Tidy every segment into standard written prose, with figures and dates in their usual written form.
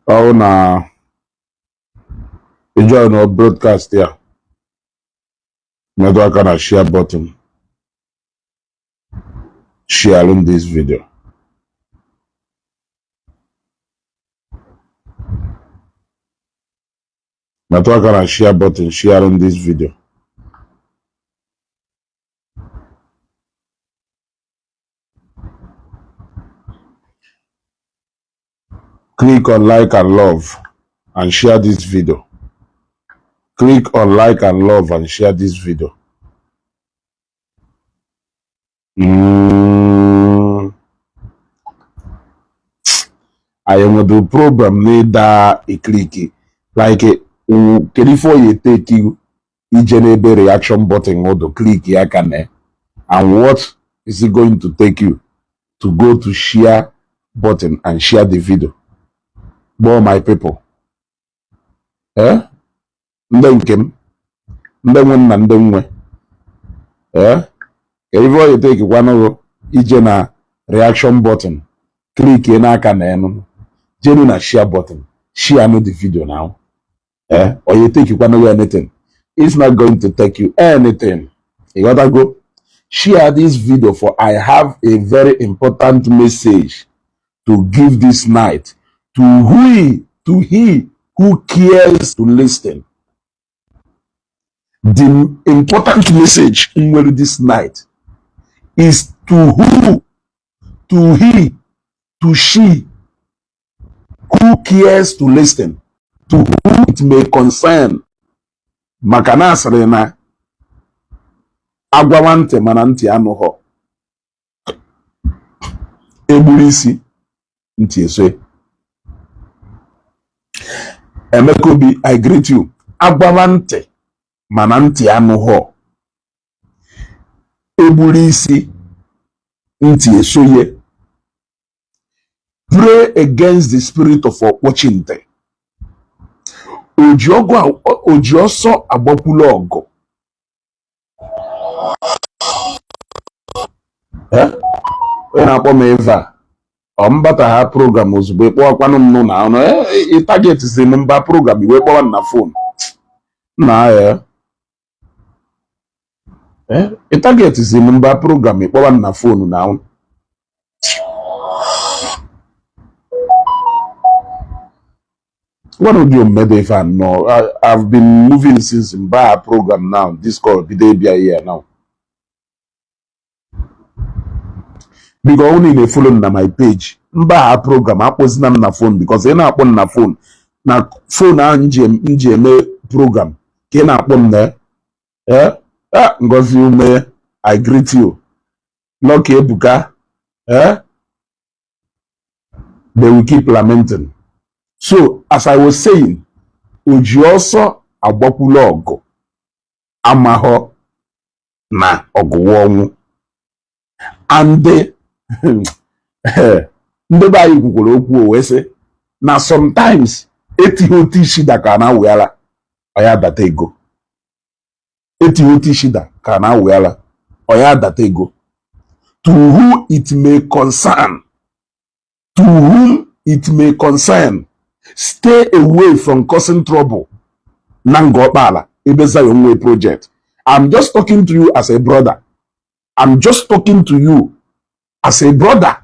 Ọ na ị join broadcast ya, metụ aka na share button, share this video. Metụ aka na share button, share this video. Click on like and love and share this video. Click on like and love and share this video. I nwere problem n'ịda eclick like. Kedu ife ọ ya eteki ije n'ebe reaction button ụdụ click ya ka na, and what is it going to take you to go to share button and share the video? Gbọọ my people, eh, ndị nke m, ndị nwe nna, ndị nwe, eh, kedu ife ọ ya etekikwanụ ije na reaction button click n'aka na enu jenu na share button, share no the video now, eh? Or you take you know anything? It's not going to take you anything. You gotta go share this video, for I have a very important message to give this night to he who cares to listen. The important message in this night is to who, to he, to she who cares to listen, to who it may concern. Maka na asịrị na agwawa ntị mana ntị anụghọ, egburu isi ntị eso. Emeka Obi, I greet you. Agwawa ntị mana ntị anụghọ, egburu isi ntị esoye. Pray against the spirit of ọkpọchi ntị. Oji ọgụ, oji ọsọ agbakwulu ọgụ. Eh? Onye na-akpọ m eve a, ọ mbata ha program ozugbo ịkpọwakwanụ m nụ na ọnụ ị target si m mba program iwe kpọwa m na phone nna ya. Ị target si m mba program ịkpọwa m na phone na. What would you made if I know? I've been moving since mba program now. This call bido ịbịa here now. Biko, ọ na follow m na my page, mba ha program, akpọzina m na phone, because ị na-akpọ m na phone, na phone ahụ m ji eme program ka ị na-akpọ m na. Eh, Ngozi Ume, I greet you. Lucky Ebuka, eh, they will keep lamenting. So as I was saying, oji ọsọ agbakwula ọgụ amahọ na ọgụwa ọnwụ. And ndị be anyị kwukwara okwu o wee sị na sometimes etighi otu ishida ka na-awụghala ọya data ego, etighi otu ishida ka na-awụghala ọya data ego. To who it may concern, to whom it may concern, stay away from causing trouble na Ngọkpala ebe Zion Way project. I'm just talking to you as a brother. I'm just talking to you as a brother.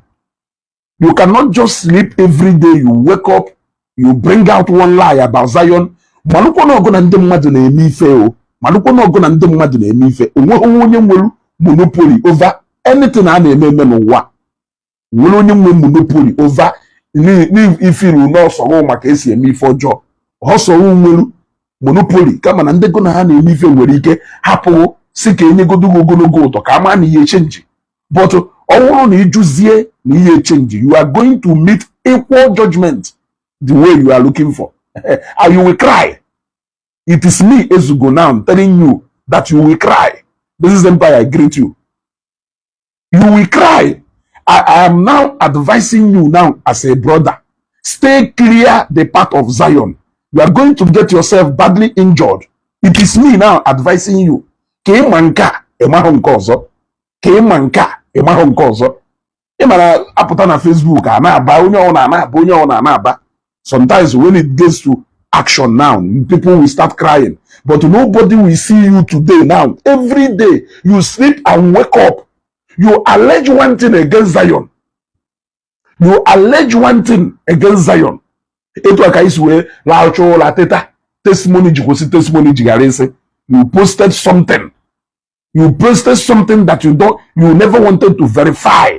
You cannot just sleep every day. You wake up, you bring out one lie about Zion. Malụkwa na ọgụ na ndị mmadụ na-eme ife o. Malụkwa na ọgụ na ndị mmadụ na-eme ife. Onweghị onye nwere monopoly over anything a na-eme eme n'ụwa. Nwere onye nwe monopoly over n'ifiru n'ọsọrọ maka esi eme ife ọjọọ. Ọsọrọ nwere monopoly, kama na ndị gụ na ha na-eme ife nwere ike hapụ si ka enyegodo gị ogologo ụtọ ka ama na ihe change. But ọ bụrụ na ịjụzie na ihe change, you are going to meet equal judgment the way you are looking for, and you will cry. It is me, Ezugo, now telling you that you will cry. This is Empire, I greet you. You will cry. I am now advising you now as a brother. Stay clear the path of Zion. You are going to get yourself badly injured. It is me now advising you. Ka ịma nke a, ịmahụ nke ọzọ. Ka ịma nke a, ịmahụ nke ọzọ. Ị mara apụta na Facebook a na-aba onye ọ na-aba, onye ọ na-aba. Sometimes when it gets to action now, people will start crying, but nobody will see you today. Now every day you sleep and wake up, you allege one thing against Zion. You allege one thing against Zion. Etu a ka isi wee lacha ụra teta, testimony ji kwụsị, testimony ji ghara isi. You posted something. You posted something that you don't, you never wanted to verify.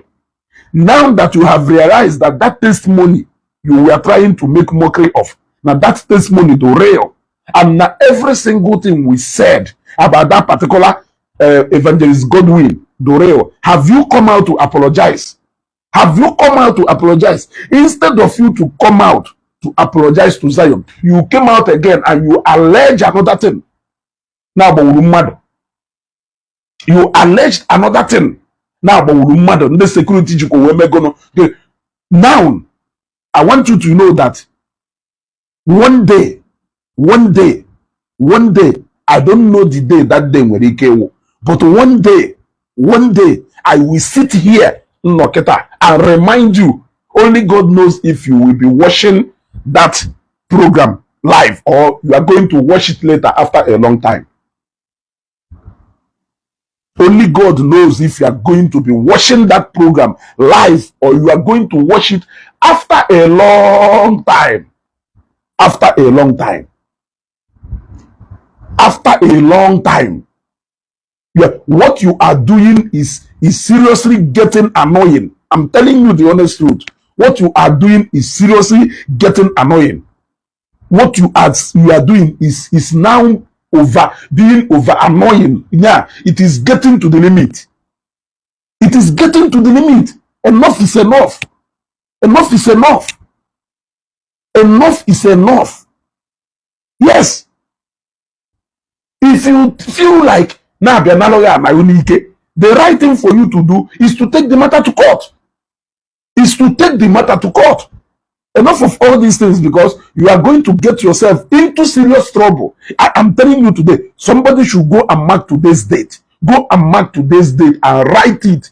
Now that you have realized that that testimony you were trying to make mockery of, now that testimony to real, and now every single thing we said about that particular Evangelist Godwin Doreo, have you come out to apologize? Have you come out to apologize? Instead of you to come out to apologize to Zion, you came out again and you allege another thing. Now, mmadụ, you alleged another thing. Now, mmadụ ndị security jikwa wee megono. Now, I want you to know that one day, one day, one day, I don't know the day that day nwere ike ịwụ, but one day, one day, I will sit here nnọkịta and remind you. Only God knows if you will be watching that program live or you are going to watch it later after a long time. Only God knows if you are going to be watching that program live or you are going to watch it after a long time. After a long time. After a long time. Yeah, what you are doing is seriously getting annoying. I'm telling you the honest truth. What you are doing is seriously getting annoying. What you are doing is now over being over annoying. Yeah, it is getting to the limit. It is getting to the limit. Enough is enough. Enough is enough. Enough is enough. Yes. If you feel like na-abịa nalụghị anaghị n'ike, the right thing for you to do is to take the matter to court. Is to take the matter to court. Enough of all these things, because you are going to get yourself into serious trouble. I am telling you today, somebody should go and mark today's date. Go and mark today's date and write it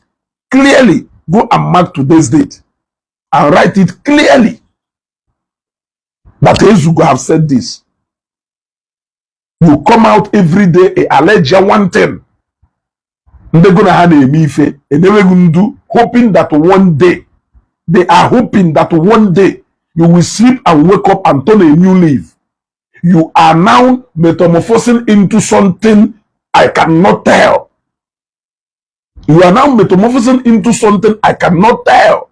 clearly. Go and mark today's date and write it clearly that Ezugo have said this. You come out every day, allege one thing. Ndị gụ na ha na-eme ife enweghị ndu, hoping that one day, they are hoping that one day you will sleep and wake up and turn a new leaf. You are now metamorphosing into something I cannot tell. You are now metamorphosing into something I cannot tell.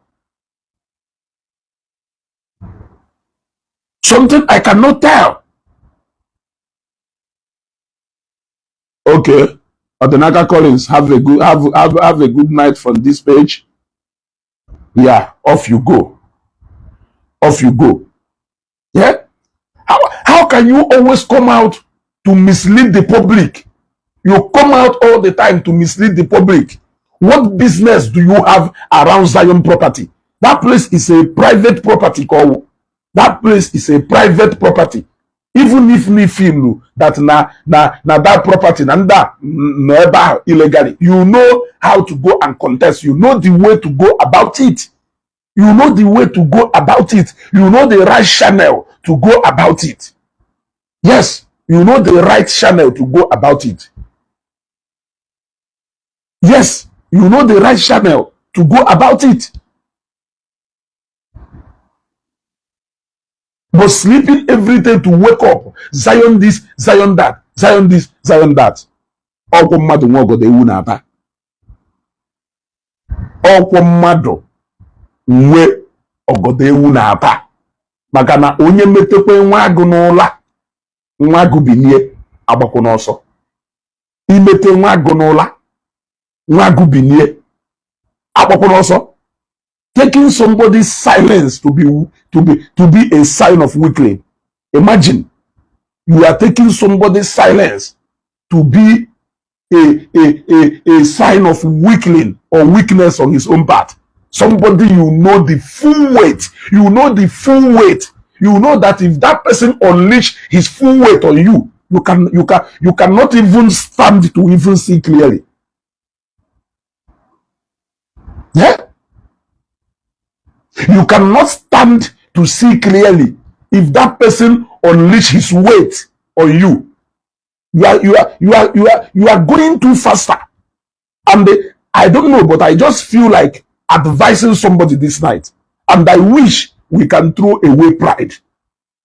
Something I cannot tell. Okay. Odinaka Collins, have a good have a good night from this page. Yeah, off you go. Off you go. Yeah? How can you always come out to mislead the public? You come out all the time to mislead the public. What business do you have around Zion property? That place is a private property. Call. That place is a private property. Even if we feel that na that property na nda no ebe ahụ illegally, you know how to go and contest. You know the way to go about it. You know the way to go about it. You know the right channel to go about it. Yes, you know the right channel to go about it. Yes, you know the right channel to go about it. But sleeping every day to wake up, Zion this, Zion that, Zion this, Zion that. Ọkwụ mmadụ nwe ọgọdọ ewu na-ata. Ọkwụ mmadụ nwe ọgọdọ ewu na-ata. Maka na onye metekwe nwa agụ n'ụla, nwa agụ binie agbakwu n'ọsọ. Imete nwa agụ n'ụla, nwa agụ binie agbakwu n'ọsọ. Taking somebody's silence to be a sign of weakling. Imagine you are taking somebody's silence to be a sign of weakling or weakness on his own part. Somebody you know the full weight, you know the full weight. You know that if that person unleash his full weight on you, you cannot even stand to even see clearly. Yeah? You cannot stand to see clearly If that person unleash his weight on you, you are going too faster. And I don't know, but I just feel like advising somebody this night. And I wish we can throw away pride.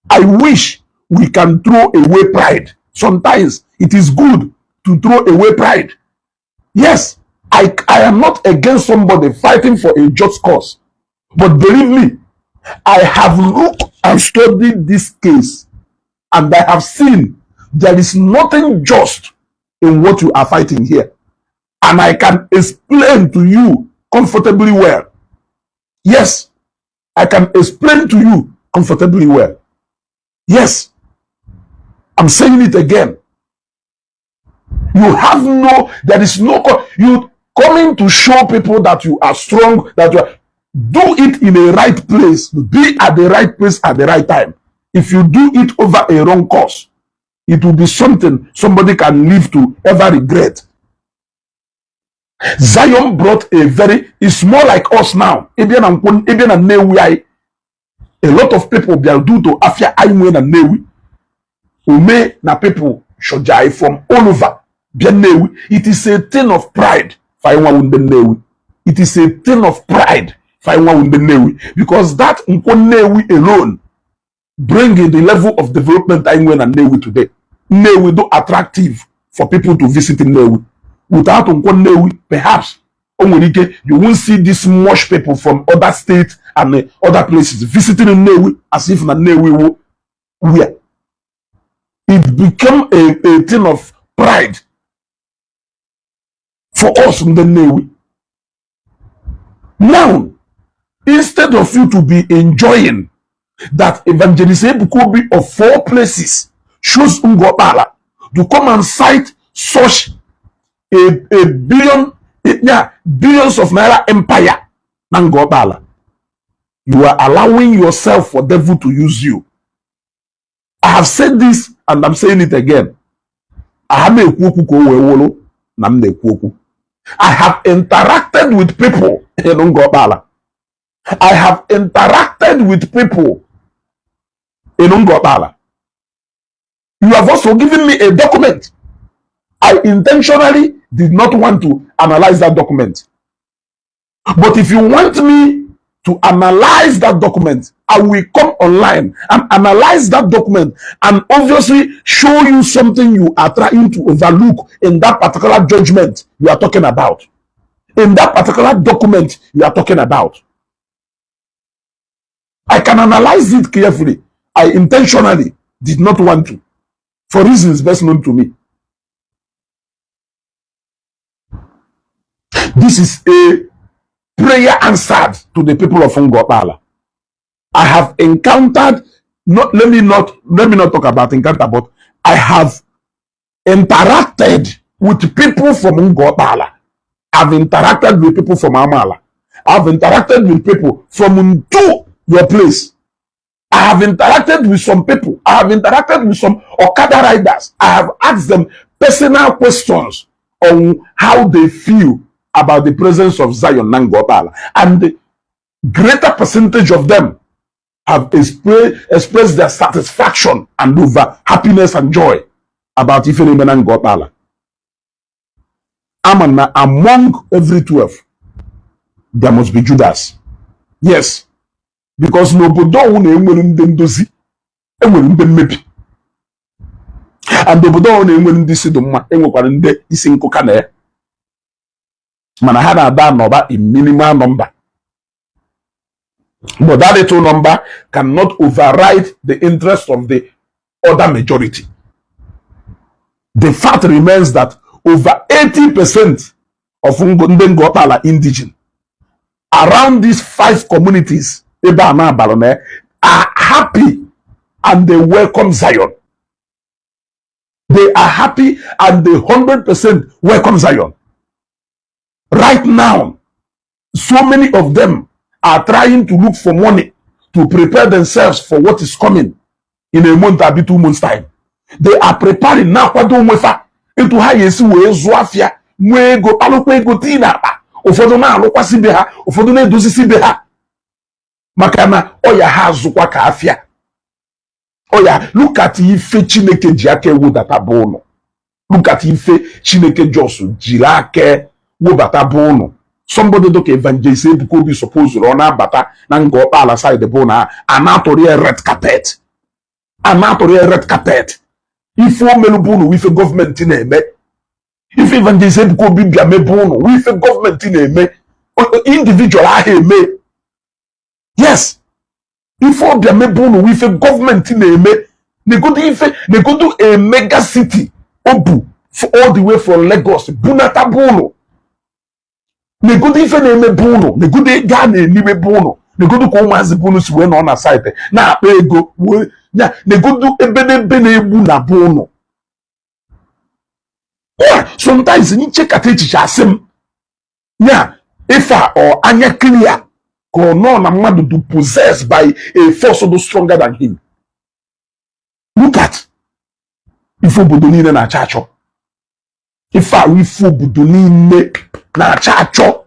I wish we can throw away pride. Sometimes it is good to throw away pride. Yes, I am not against somebody fighting for a just cause. But believe me, I have looked and studied this case and I have seen there is nothing just in what you are fighting here. And I can explain to you comfortably well. Yes, I can explain to you comfortably well. Yes, I'm saying it again. You have no, there is no, you coming to show people that you are strong, that you are, do it in a right place, be at the right place at the right time. If you do it over a wrong course, it will be something somebody can live to ever regret. Zion brought a very, it's more like us now. Ịbịa na Nkwọ, ịbịa na Nnewi anyị, a lot of people bịara due to afia anyị nwee na Nnewi. Ome na people shọjai from all over bịa Nnewi. It is a thing of pride for anyị nwawu ndị Nnewi. It is a thing of pride for anyị nwawu ndị Nnewi because that Nkwọ Nnewi alone bring the level of development anyị nwee na Nnewi today. Nnewi do attractive for people to visit Nnewi. Without Nkwọ Nnewi, perhaps o nwere ike you won't see this much people from other states and other places visiting Nnewi as if na Nnewi wo where. It became a thing of pride for us ndị Nnewi. Now, instead of you to be enjoying that Evangelist Ebuka Obi of four places chose Ngor Okpala to come and site such a billion, yeah, billions of naira empire na Ngor Okpala, you are allowing yourself for devil to use you. I have said this and I'm saying it again. Aha m ekwu okwu ka o wee wụrụ na m na-ekwu okwu. I have interacted with people in Ngor Okpala. I have interacted with people in Ngor Okpala. You have also given me a document. I intentionally did not want to analyze that document. But if you want me to analyze that document, I will come online and analyze that document and obviously show you something you are trying to overlook in that particular judgment you are talking about. In that particular document you are talking about. I can analyze it carefully. I intentionally did not want to, for reasons best known to me. This is a prayer answered to the people of Ngor Okpala. I have encountered, not let me not talk about encounter, but I have interacted with people from Ngor Okpala. I've interacted with people from Amala. I've interacted with people from Ntu, your place. I have interacted with some people. I have interacted with some Okada riders. I have asked them personal questions on how they feel about the presence of Zion na Ngor Okpala. And the greater percentage of them have expressed their satisfaction and over happiness and joy about ife na-eme na Ngor Okpala. Ama na among every 12, there must be Judas. Yes, because n'obodo ọwụ na-enwere ndị ndozi, enwere ndị mmebi. And obodo ọwụ na-enwere ndị isi dị mma, enwekwara ndị isi nkụka na ya. Mana ha na-ada anọba in minimal number. But that little number cannot override the interest of the other majority. The fact remains that over 80% of ndị Ngor Okpala indigene around these five communities ebe a na-abalị na are happy and they welcome Zion. They are happy and they 100% welcome Zion. Right now, so many of them are trying to look for money to prepare themselves for what is coming in a month or 2 months' time. They are preparing now kwado onwe fa etu ha ga-esi wee zụọ afịa, nwee ego, kpalụkwa ego tii n'akpa. Ụfọdụ na-alụkwasị be ha, ụfọdụ na-edozisi be ha, maka na ọya ha azụkwa ka afịa. Oya, look at ife Chineke ji aka ewudata bụ ụnụ. Look at ife Chineke just jiri aka webata bụ ụnụ. Somebody dịka Evangelist Ebuka Obi suppose ọ na-abata na Ngor Okpala side bụ na a na-atụrụ ya red carpet, a na-atụrụ ya red carpet. Ife omelu bụ ụnụ, ife gọọmenti na-eme. Ife Evangelist Ebuka Obi bịa mebe ụnụ, ife gọọmenti na-eme, individual ahụ eme. Yes, ife ọbịa mebe ụnụ, ife gọọmenti na-eme. Negodo ife, negodo a mega city o bu all the way from Lagos bunata bụ ụnụ. Negodo ife na-eme bụ ụnụ, negodo ego a na-eniwe bụ ụnụ, negodo ka ụmụazị bụ ụnụ si wee nọ na site na-akpa ego wee ya, negodo ebe na-egbu na bụ ụnụ. Sometimes nchekata echiche, asị m ya, ife a ọ anya clear ka ọ nọ na mmadụ do possessed by a force do stronger than him. Look at ife obodo niile na-achọ achọ, ife ahụ, ife obodo niile na-achọ achọ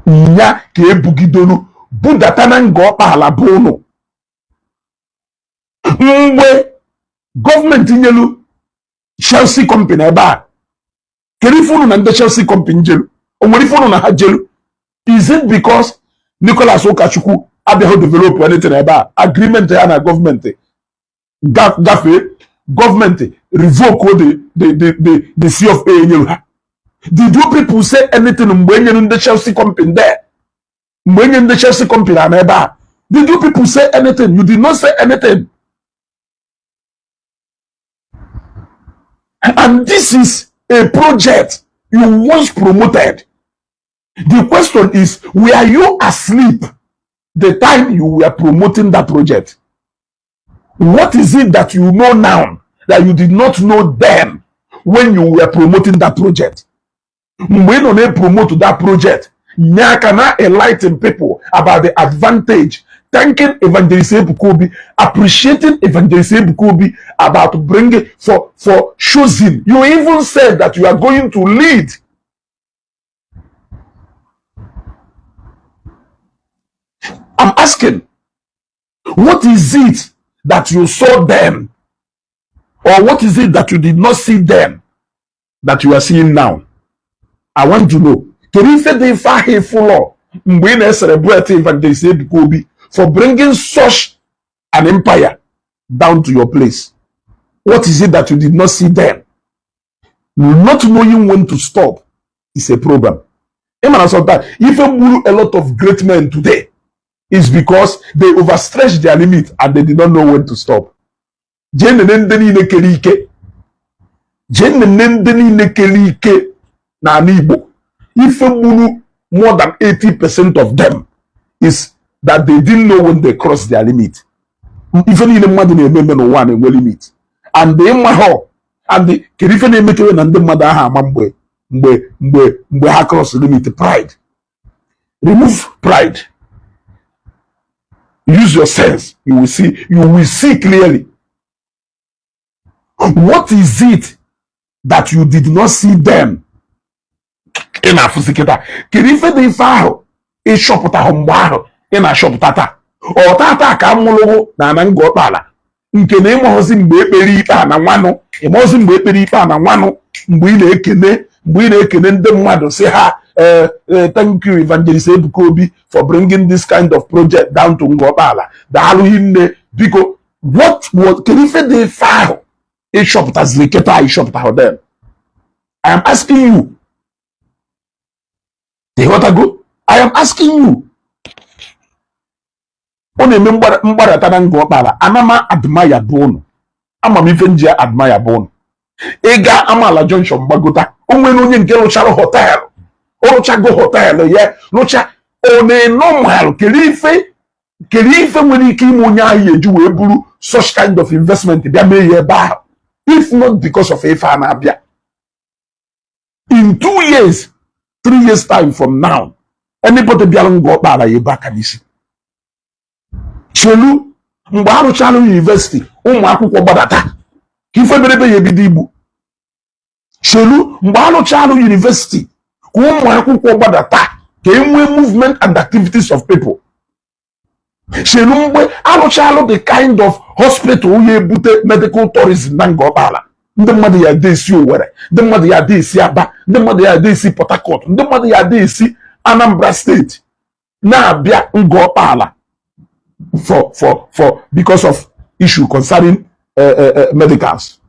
nya ka ebugidolu budata na Ngor Okpala bụ ụnụ. Mgbe gọọmenti nyelu Chelsea Company ebe a, kedu ife ụnụ na ndị Chelsea Company jelu? O nwere ife ụnụ na ha jelu? Is it because Nicholas Ụkachukwu abịaghị develop anything ebe a? Agreement ya na gọọmenti gafee, gọọmenti revoke the C of A nyelu ha. Did you people say anything mgbe e nyere ndị Chelsea Company there? Mgbe e nyere ndị Chelsea Company na ebe a, did you people say anything? You did not say anything. And this is a project you once promoted. The question is, were you asleep the time you were promoting that project? What is it that you know now that you did not know then when you were promoting that project? Mgbe ị nọ na-promote that project, nye aka na enlighten people about the advantage, thanking Evangelist Ebuka Obi, appreciating Evangelist Ebuka Obi about bringing for choosing. You even said that you are going to lead. I'm asking, what is it that you saw then, or what is it that you did not see then that you are seeing now? I want to know. Kedu ife dị ife ahụ ịfụlọ mgbe ị na-celebrate Evangelist Ebuka Obi for bringing such an empire down to your place? What is it that you did not see then? Not knowing when to stop is a problem. Ị mara, sometimes ife gburu a lot of great men today is because they overstretched their limit and they did not know when to stop. Jee nene ndị niile kere ike, jee nene ndị niile kere ike n'ala Igbo. Ife gburu more than 80% of them is that they didn't know when they crossed their limit. Ife niile mmadụ na-eme eme n'ụwa na-enwe limit, and ịma ha and kedu ife na-emekewe na ndị mmadụ ahụ ama mgbe ha cross limit? Pride. Remove pride, use your sense, you will see clearly. What is it that you did not see then ị na-afụzi kịta? Kedu ife dị ife ahụ ịchọpụtahụ mgbe ahụ ị na-achọpụta taa? Ọ tata ka mụlụgụ na ana Ngor Okpala nke na ịmụghọzi mgbe ekpere ikpe a na nwanụ, ịmụghọzi mgbe ekpere ikpe a na nwanụ, mgbe ị na-ekene ndị mmadụ si ha, "Thank you, Evangelist Ebuka Obi, for bringing this kind of project down to Ngor Okpala. Daalụ hinne." Biko, what was, kedu ife dị ife ahụ ịchọpụtaziri kịta ịchọpụtahụ then? I am asking you. Ịghọtago? I am asking you. Ọ na-eme mgbadata na Ngor Okpala, ana m admire bụ ụnụ. Ama m ife nji admire bụ ụnụ. Ịga Amaala Junction gbagota, o nwere onye nke rụchara hotel, ọ rụchago hotel ya, rụcha ọ na-enormal. Kedu ife nwere ike ime onye ahụ eji wee buru such kind of investment bịa mee ya ebe ahụ, if not because of ife a na-abịa in 2 years, 3 years time from now? Anybody bịara Ngor Okpala ya ebe aka n'isi. Chelu mgbe arụchala university, ụmụ akwụkwọ gbadata ka ife mere ebe ya ebido igbu. Chelu mgbe arụchala university ka ụmụ akwụkwọ gbadata, ka e nwee movement and activities of people. Chelu mgbe arụchalụ the kind of hospital ya ebute medical tourism na Ngọkpala, ndị mmadụ ya de esi Owerri, ndị mmadụ ya de esi Aba, ndị mmadụ ya de esi Port Harcourt, ndị mmadụ ya de esi Anambra State na-abịa Ngọkpala for because of issue concerning medicals.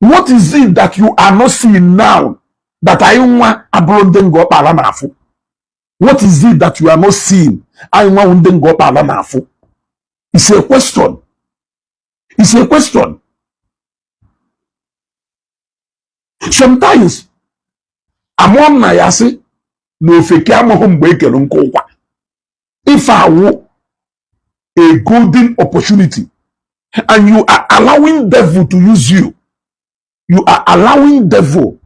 What is it that you are not seeing now that anyị nwa abụrụ ndị Ngọkpala na-afụ? What is it that you are not seeing anyị nwa ndị Ngọkpala na-afụ? It's a question. It's a question. Sometimes amụọ m na ya sị na ofeke amụghị mgbe e kere nkụ ụkwa. Ife awụ a golden opportunity and you are allowing devil to use you. You are allowing devil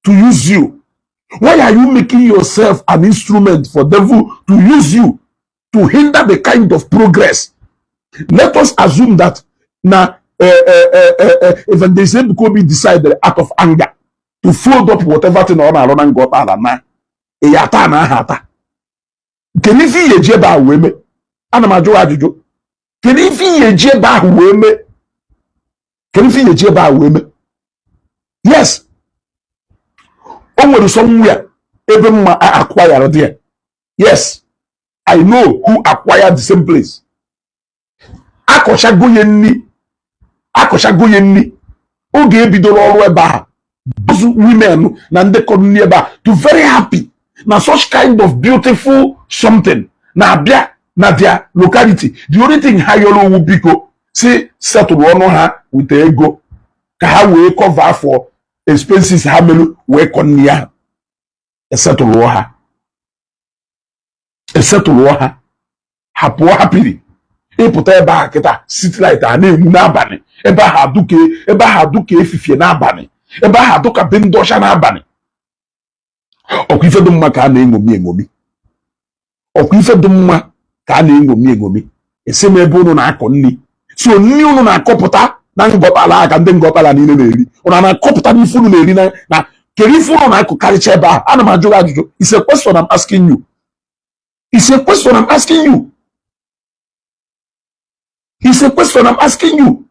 to use you. Why are you making yourself an instrument for devil to use you to hinder the kind of progress? Let us assume that na Evangelist Ebuka Obi decided out of anger to fold up whatever thing ọ na-arụ na Ngọkpala na ya ata na aha ata. Kedu ife ihe eji ebe ahụ wee mee? Ana m ajụ ajụjụ. Kedu ife ihe eji ebe ahụ wee mee? Kedu ife ihe eji ebe ahụ wee mee? Yes, o nwere somewhere ebe mma acquire there. Yes, I know who acquired the same place. Akọchago ya nni, akọchago ya nni. Oge ebidoro ọrụ ebe ahụ, those women na ndị kọrọ nri ebe a to very happy na such kind of beautiful something na-abịa na their locality. The only thing ha yọrọ owu, biko, si setụrụ ọnụ ha with ego ka ha wee cover for expenses ha merụ wee kọ nri ahụ. Esetụlụọ ha, esetụlụọ ha, ha pụọ hapiri. Ịpụta ebe a kịta, streetlight a na-enwu n'abalị ebe ahụ, adụka ebe ahụ, adụka efifie n'abalị ebe ahụ, adụka be ndị ọcha n'abalị. Ọkwa ife dị mma ka a na-eṅomi eṅomi. Ọkwa ife dị mma ka a na-eṅomi eṅomi. Esi m ebe unu na-akọ nri, so nri unu na-akọpụta na Ngọkpala aka ndị Ngọkpala niile na-eri, unu na-akọpụta n'ife unu na-eri na kedu ife unu na-akọkarịcha ebe ahụ? Ana m ajụ gị ajụjụ. It's a question I'm asking you. It's a question I'm asking you. It's a question I'm asking you.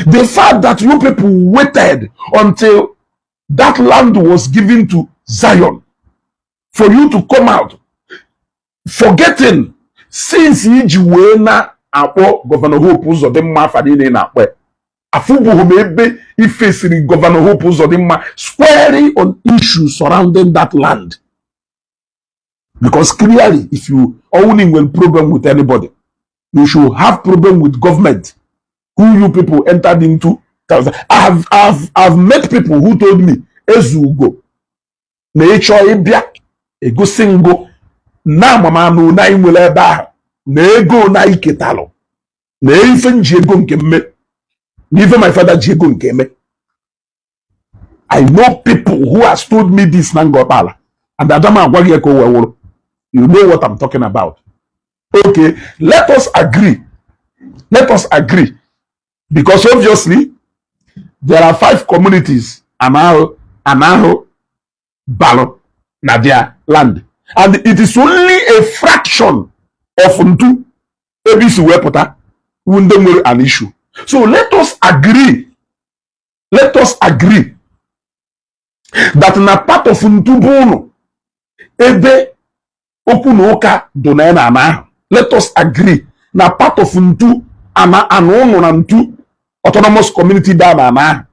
The fact that you people waited until that land was given to Zion for you to come out, forgetting since iji wee na-akpọ Governor Hope Uzodimma afa niile na-akpọ ya, afụbụghị m ebe ifesiri Governor Hope Uzodimma squarely on issues surrounding that land, because clearly, if you only nwere problem with anybody, you should have problem with government who you people entered into. I've met people who told me, "Ezugo, na ịchọ ịbịa egosi ngụ na amamanụ na anyị nwere ebe ahụ na ego na anyị ketalụ na ife nji ego nke mme na ife my father ji ego nke eme." I know people who has told me this na Ngọkpala, and Adama agwa gị ya ka o wee wụrụ. You know what I'm talking about. Okay, let us agree, let us agree, because obviously there are five communities anahụ anahụ balụ na their land, and it is only a fraction of ntu ebe isi wee pụta wu ndị nwere an issue. So let us agree, let us agree that na part of ntu bụ ụnụ ebe okwu na ụka dị na ya na ana ahụ. Let us agree na part of ntu ana ana ụnụ na ntu autonomous community da na ana ahụ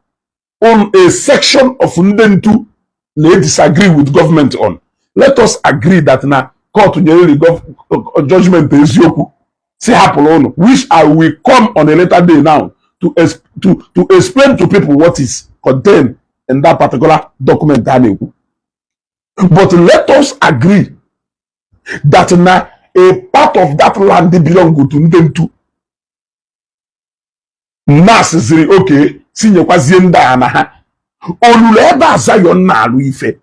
on a section of ndị ntu na disagree with government on. Let us agree that na court nyere the judgment eziokwu si hapụrụ ụnụ, which I will come on a later day now to explain to people what is contained in that particular document a na-ekwu. But let us agree that na a part of that land belong to ndị ntu nas ziri oke tinyekwazie ndị a na ha olulu ebe a Zion na-alụ ife,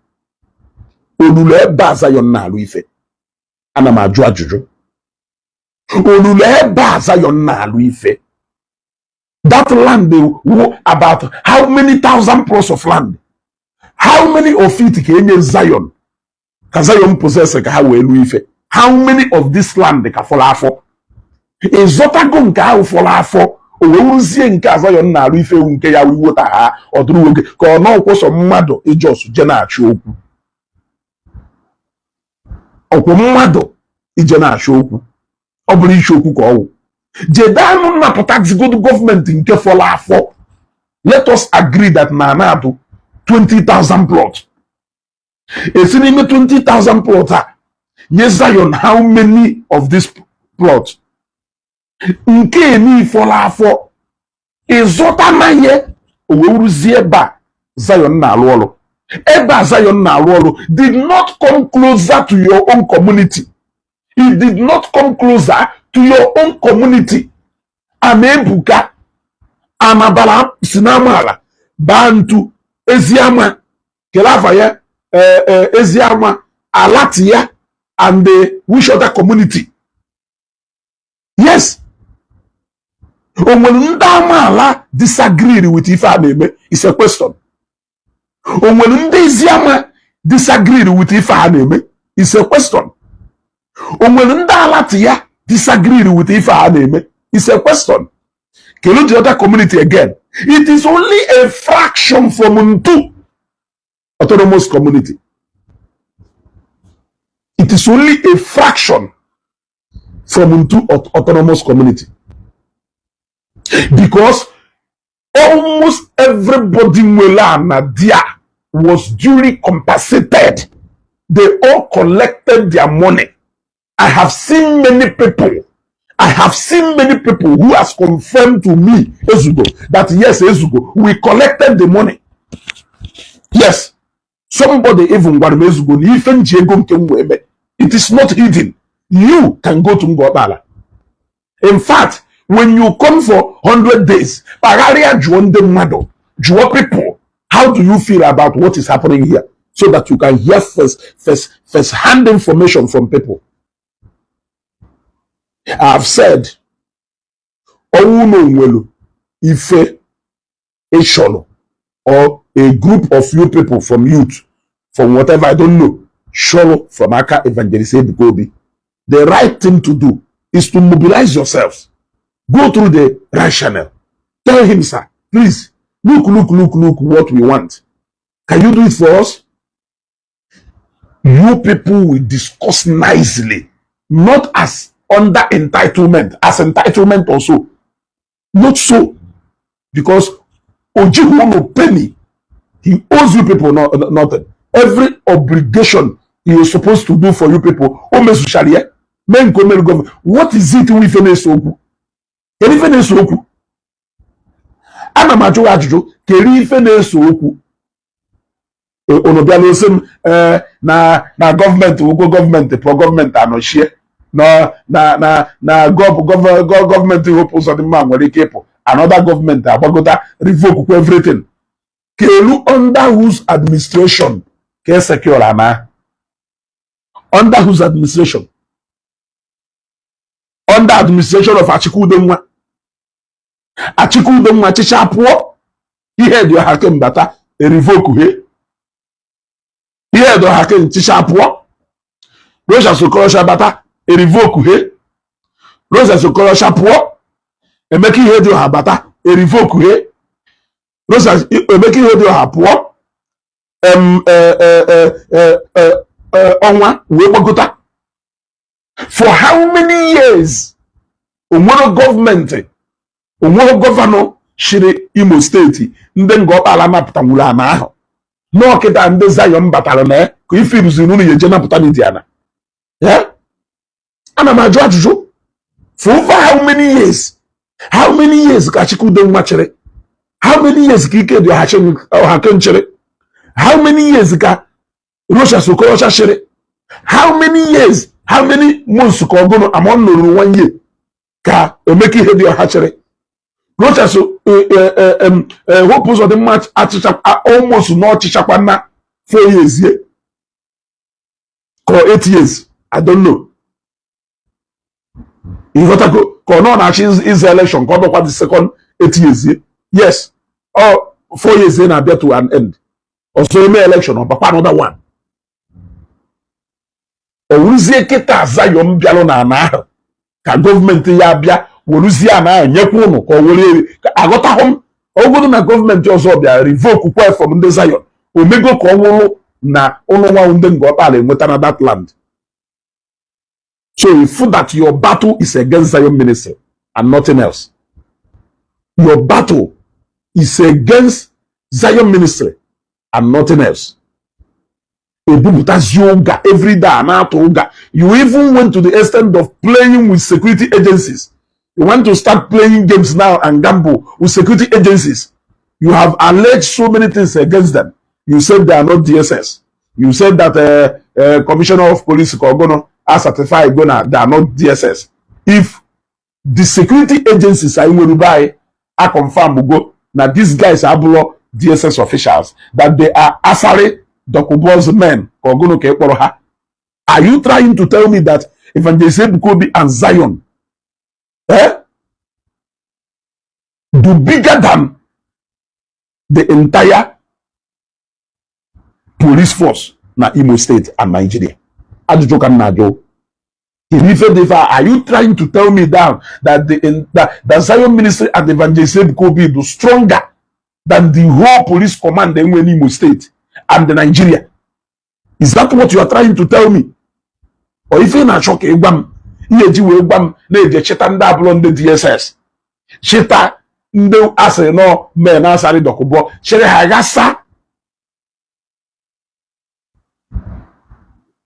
olulu ebe a Zion na-alụ ife. Ana m ajụ ajụjụ. Olulu ebe a Zion na-alụ ife, that land wu about how many thousand plots of land? How many of it ka enye Zion ka Zion possess ka ha wee lụọ ife? How many of this land ka fọrọ afọ? Ịzọtago nke ahụ fọrọ afọ, o wee wuruzie nke a Zion na-arụ ife ewu nke ya wota ha ọdụrụ nwoke ka ọ nọkwụsọ mmadụ ijos je na-achụ okwu. Ọkwụ mmadụ ije na-achụ okwu, ọ bụrụ iche okwu ka ọwụ jedanụ nnapụta zigodu gọọmenti nke fọrọ afọ. Let us agree that na na-atụ 20,000 plot, esi n'ime 20,000 plot a nye Zion how many of this plot nke eni fọrọ afọ ịzụta na ihe o wee wuruzie ebe a Zion na-alụ ọrụ. Ebe a Zion na-alụ ọrụ did not come closer to your own community. It did not come closer to your own community. Ama ebuka anabara si n'amaala baa ntu eziama kele afa ya, eziama alati ya and the which other community? Yes, o nwere ndị amaala disagree with ife a na-eme? Is a question. O nwere ndị eziama disagree with ife a na-eme? Is a question. O nwere ndị alati ya disagree with ife a na-eme? Is a question. Kelu the other community again? It is only a fraction from Ntu Autonomous Community. It is only a fraction from Ntu Autonomous Community, because almost everybody nwere ana there was duly compensated. They all collected their money. I have seen many people, I have seen many people who has confirmed to me, Ezugo, that yes, Ezugo, we collected the money. Yes, somebody even gwara m, Ezugo, na ife nji ego nke m wee mee. It is not hidden. You can go to Ngọkpala. In fact, when you come for 100 days, kpagharịa jụọ ndị mmadụ, jụọ people, how do you feel about what is happening here? So that you can hear first hand information from people. I have said, ọnwụ na onwelu ife ịchọrọ or a group of you people from youth, from whatever, I don't know, chọrọ from aka Evangelist Ebuka Obi, the right thing to do is to mobilize yourselves. Go through the right channel. Tell him, "Sir, please, look, look, look, look what we want. Can you do it for us?" You people will discuss nicely, not as under entitlement, as entitlement also. Not so. Because ojighị unu penny, he owes you people no, nothing. Every obligation he is supposed to do for you people, o mezuchara ya, mee nke o mere gọọmenti. What is it ife na-ese okwu? Kedu ife na-ese okwu? Ana m ajụ gị ajụjụ, kedu ife na-ese okwu? Unu bịala ose m na gọọmenti ụgwọ gọọmenti pụọ, gọọmenti anọchie na gọọmenti Hope Uzodimma nwere ike ịpụ, another gọọmenti agbagota revoke everything. Kelu under whose administration ka e secure ana? Under whose administration? Under administration of Achike Udenwa. Achike Udenwa chicha pụọ, ihe dị ọha kembata revoke he. Ihe dị ọha kem chicha pụọ, Rochas Okorocha bata, revoke he. Rochas Okorocha pụọ, Emeka Ihedioha bata, revoke he. Rochas Emeka Ihedioha pụọ, em ọnwa wee gbagota. For how many years onwere gọọmenti, onwere gọvanọ chịrị Imo Steeti ndị Ngọkpala napụtanwuru ana ahụ? N'ọkịta ndị Zion batara na ya ka ife iruziri unu ya eje napụta n'Idiana ya. Ana m ajụ ajụjụ, for over how many years, how many years ka Chukwudenwa chịrị? How many years ka Ikedi Ohakim chịrị? How many years ka Rochas Okorocha chịrị? How many years, how many months ka ọgụnụ ama nọrọ one year ka Emeka Ihedioha chịrị? Rochas, Hope Uzodimma achịcha almost n'ọchịchakwa na 4 years ye ka 8 years, I don't know. Ịghọtago? Ka ọ nọ na-achị ize election ka ọ bịakwa the second 8 years ye. Yes, ọ 4 years ye na-abịa to an end, ọzọ eme election, ọ bakwa another one. Ọ wụrụzie kịta Zion bịalụ na ana ahụ ka gọọmenti ya bịa weruzie ana ahụ nyekwa ụnụ ka ọ were aghọtahụ m. Ọgụdụ na gọọmenti ọzọ bịa revoke kwa from ndị Zion, omego ka ọ wụrụ na ụnụ nwa ndị Ngọkpala enweta na that land. So if that your battle is against Zion Ministry and nothing else, your battle is against Zion Ministry and nothing else. Ebupụtazi ụga everyday a na-atụ ụga. You even went to the extent of playing with security agencies. You want to start playing games now and gamble with security agencies. You have alleged so many things against them. You said they are not DSS. You said that Commissioner of Police Kogono are certified gonna they are not DSS. If the security agencies anyị nwere be anyị a confirm go na these guys abụrụ DSS officials, that they are Asari Dokubo's men ka ọgụnụ ka ị kpọrọ ha, are you trying to tell me that Evangelist Ebuka Obi and Zion do bigger than the entire police force na Imo State and Nigeria? Ajụjụ ka m na-ajụ. Kedu ife dị ife a? Are you trying to tell me down that the in, that, the Zion Ministry and Evangelist Ebuka Obi do stronger than the whole police command enwe n'Imo State and the Nigeria? Is that what you are trying to tell me? Or ife ị na-achọ ka ị gwa m ihe eji wee gwa m na-eje chịta ndị abụrọ ndị DSS, chịta ndị asịrị nọ mee na Asari Dokubo, chịrị ha ghasa?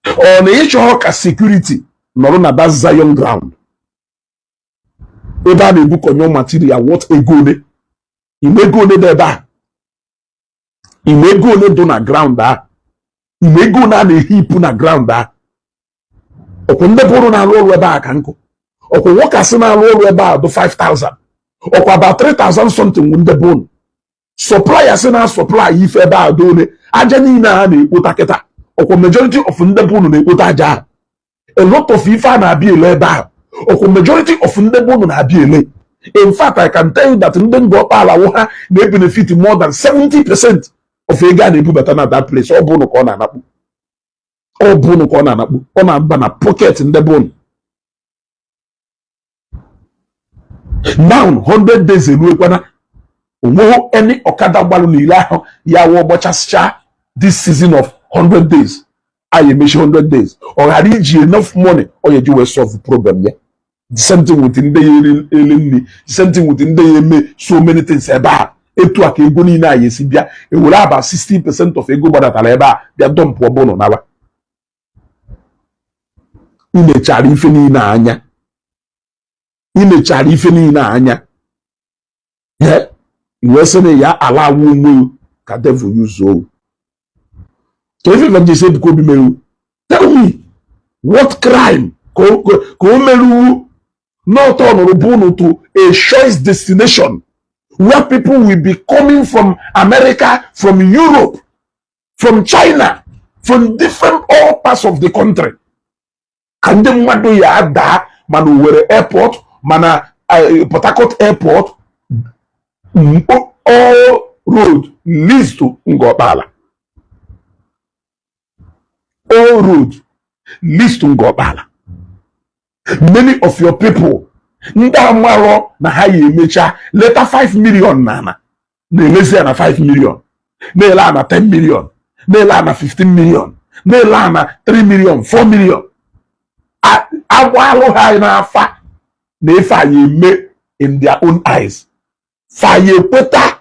Ọ na ịchọghọ ka security nọrọ na that Zion ground ebe a na-ebukọnye material? What ego ole ime ego ole dị ebe a? Ime ego ole dị na ground a? Ime ego ole a na-ehipụ na ground a? Ọkwụ ndị bụrụ na-arụ ọrụ ebe a ka nkụ, ọkwụ workers na-arụ ọrụ ebe a dị 5000, ọkwa about 3000 something ndị bụ suppliers na-supply ife ebe a dị ole? Aja niile a na-ekpota kịta, ọkwa majority of ndị bụ unu na-ekpota aja ahụ. A lot of ife a na-abịa ele ebe ahụ, ọkwa majority of ndị bụ unu na-abịa ele. In fact, I can tell you that ndị Ngọkpala wụ ha na-ebenefit more than 70% of ego a na-ebubata na that place. Ọ bụ unu ka ọ na-anakpu, ọ bụ unu ka ọ na-anakpu, ọ na-aba na pocket ndị bụ unu. Now 100 days eruekwana, onweghị any ọkada gbalụ n'ile ahụ ya wụ gbachasịcha this season of 100 days anyị emechi 100 days, ọ ghara iji enough money ọ ga-eji wee solve problem ya. The same thing with ndị ya ele nri, the same thing with ndị ya eme so many things ebe a. Etu a ka ego niile anyị esi bịa ewere about 60% of ego gbadatara ebe a bịa dump ọbụnụ naba. Imechara ife niile anya, imechara ife niile anya, iwee sị na ya ala awụ onwe ka devil use o ka ife Evangelist Ebuka Obi meru. Tell me what crime ka o meruwu not ọnụrụ bụ unu to a choice destination where people will be coming from America, from Europe, from China, from different all parts of the country, ka ndị mmadụ ya adaa mana Owerri airport, mana Port Harcourt airport, all road leads to Ngọkpala, all road leads to Ngọkpala. Many of your people ndị amarọ na ha ya emecha leta 5 million na ana na-elezi ya na 5 million, na-ele ana 10 million, na-ele ana 15 million, na-ele ana 3 million, 4 million. Agbalụ ha n'afa na ife anyị eme in their own eyes, fa ya ekweta.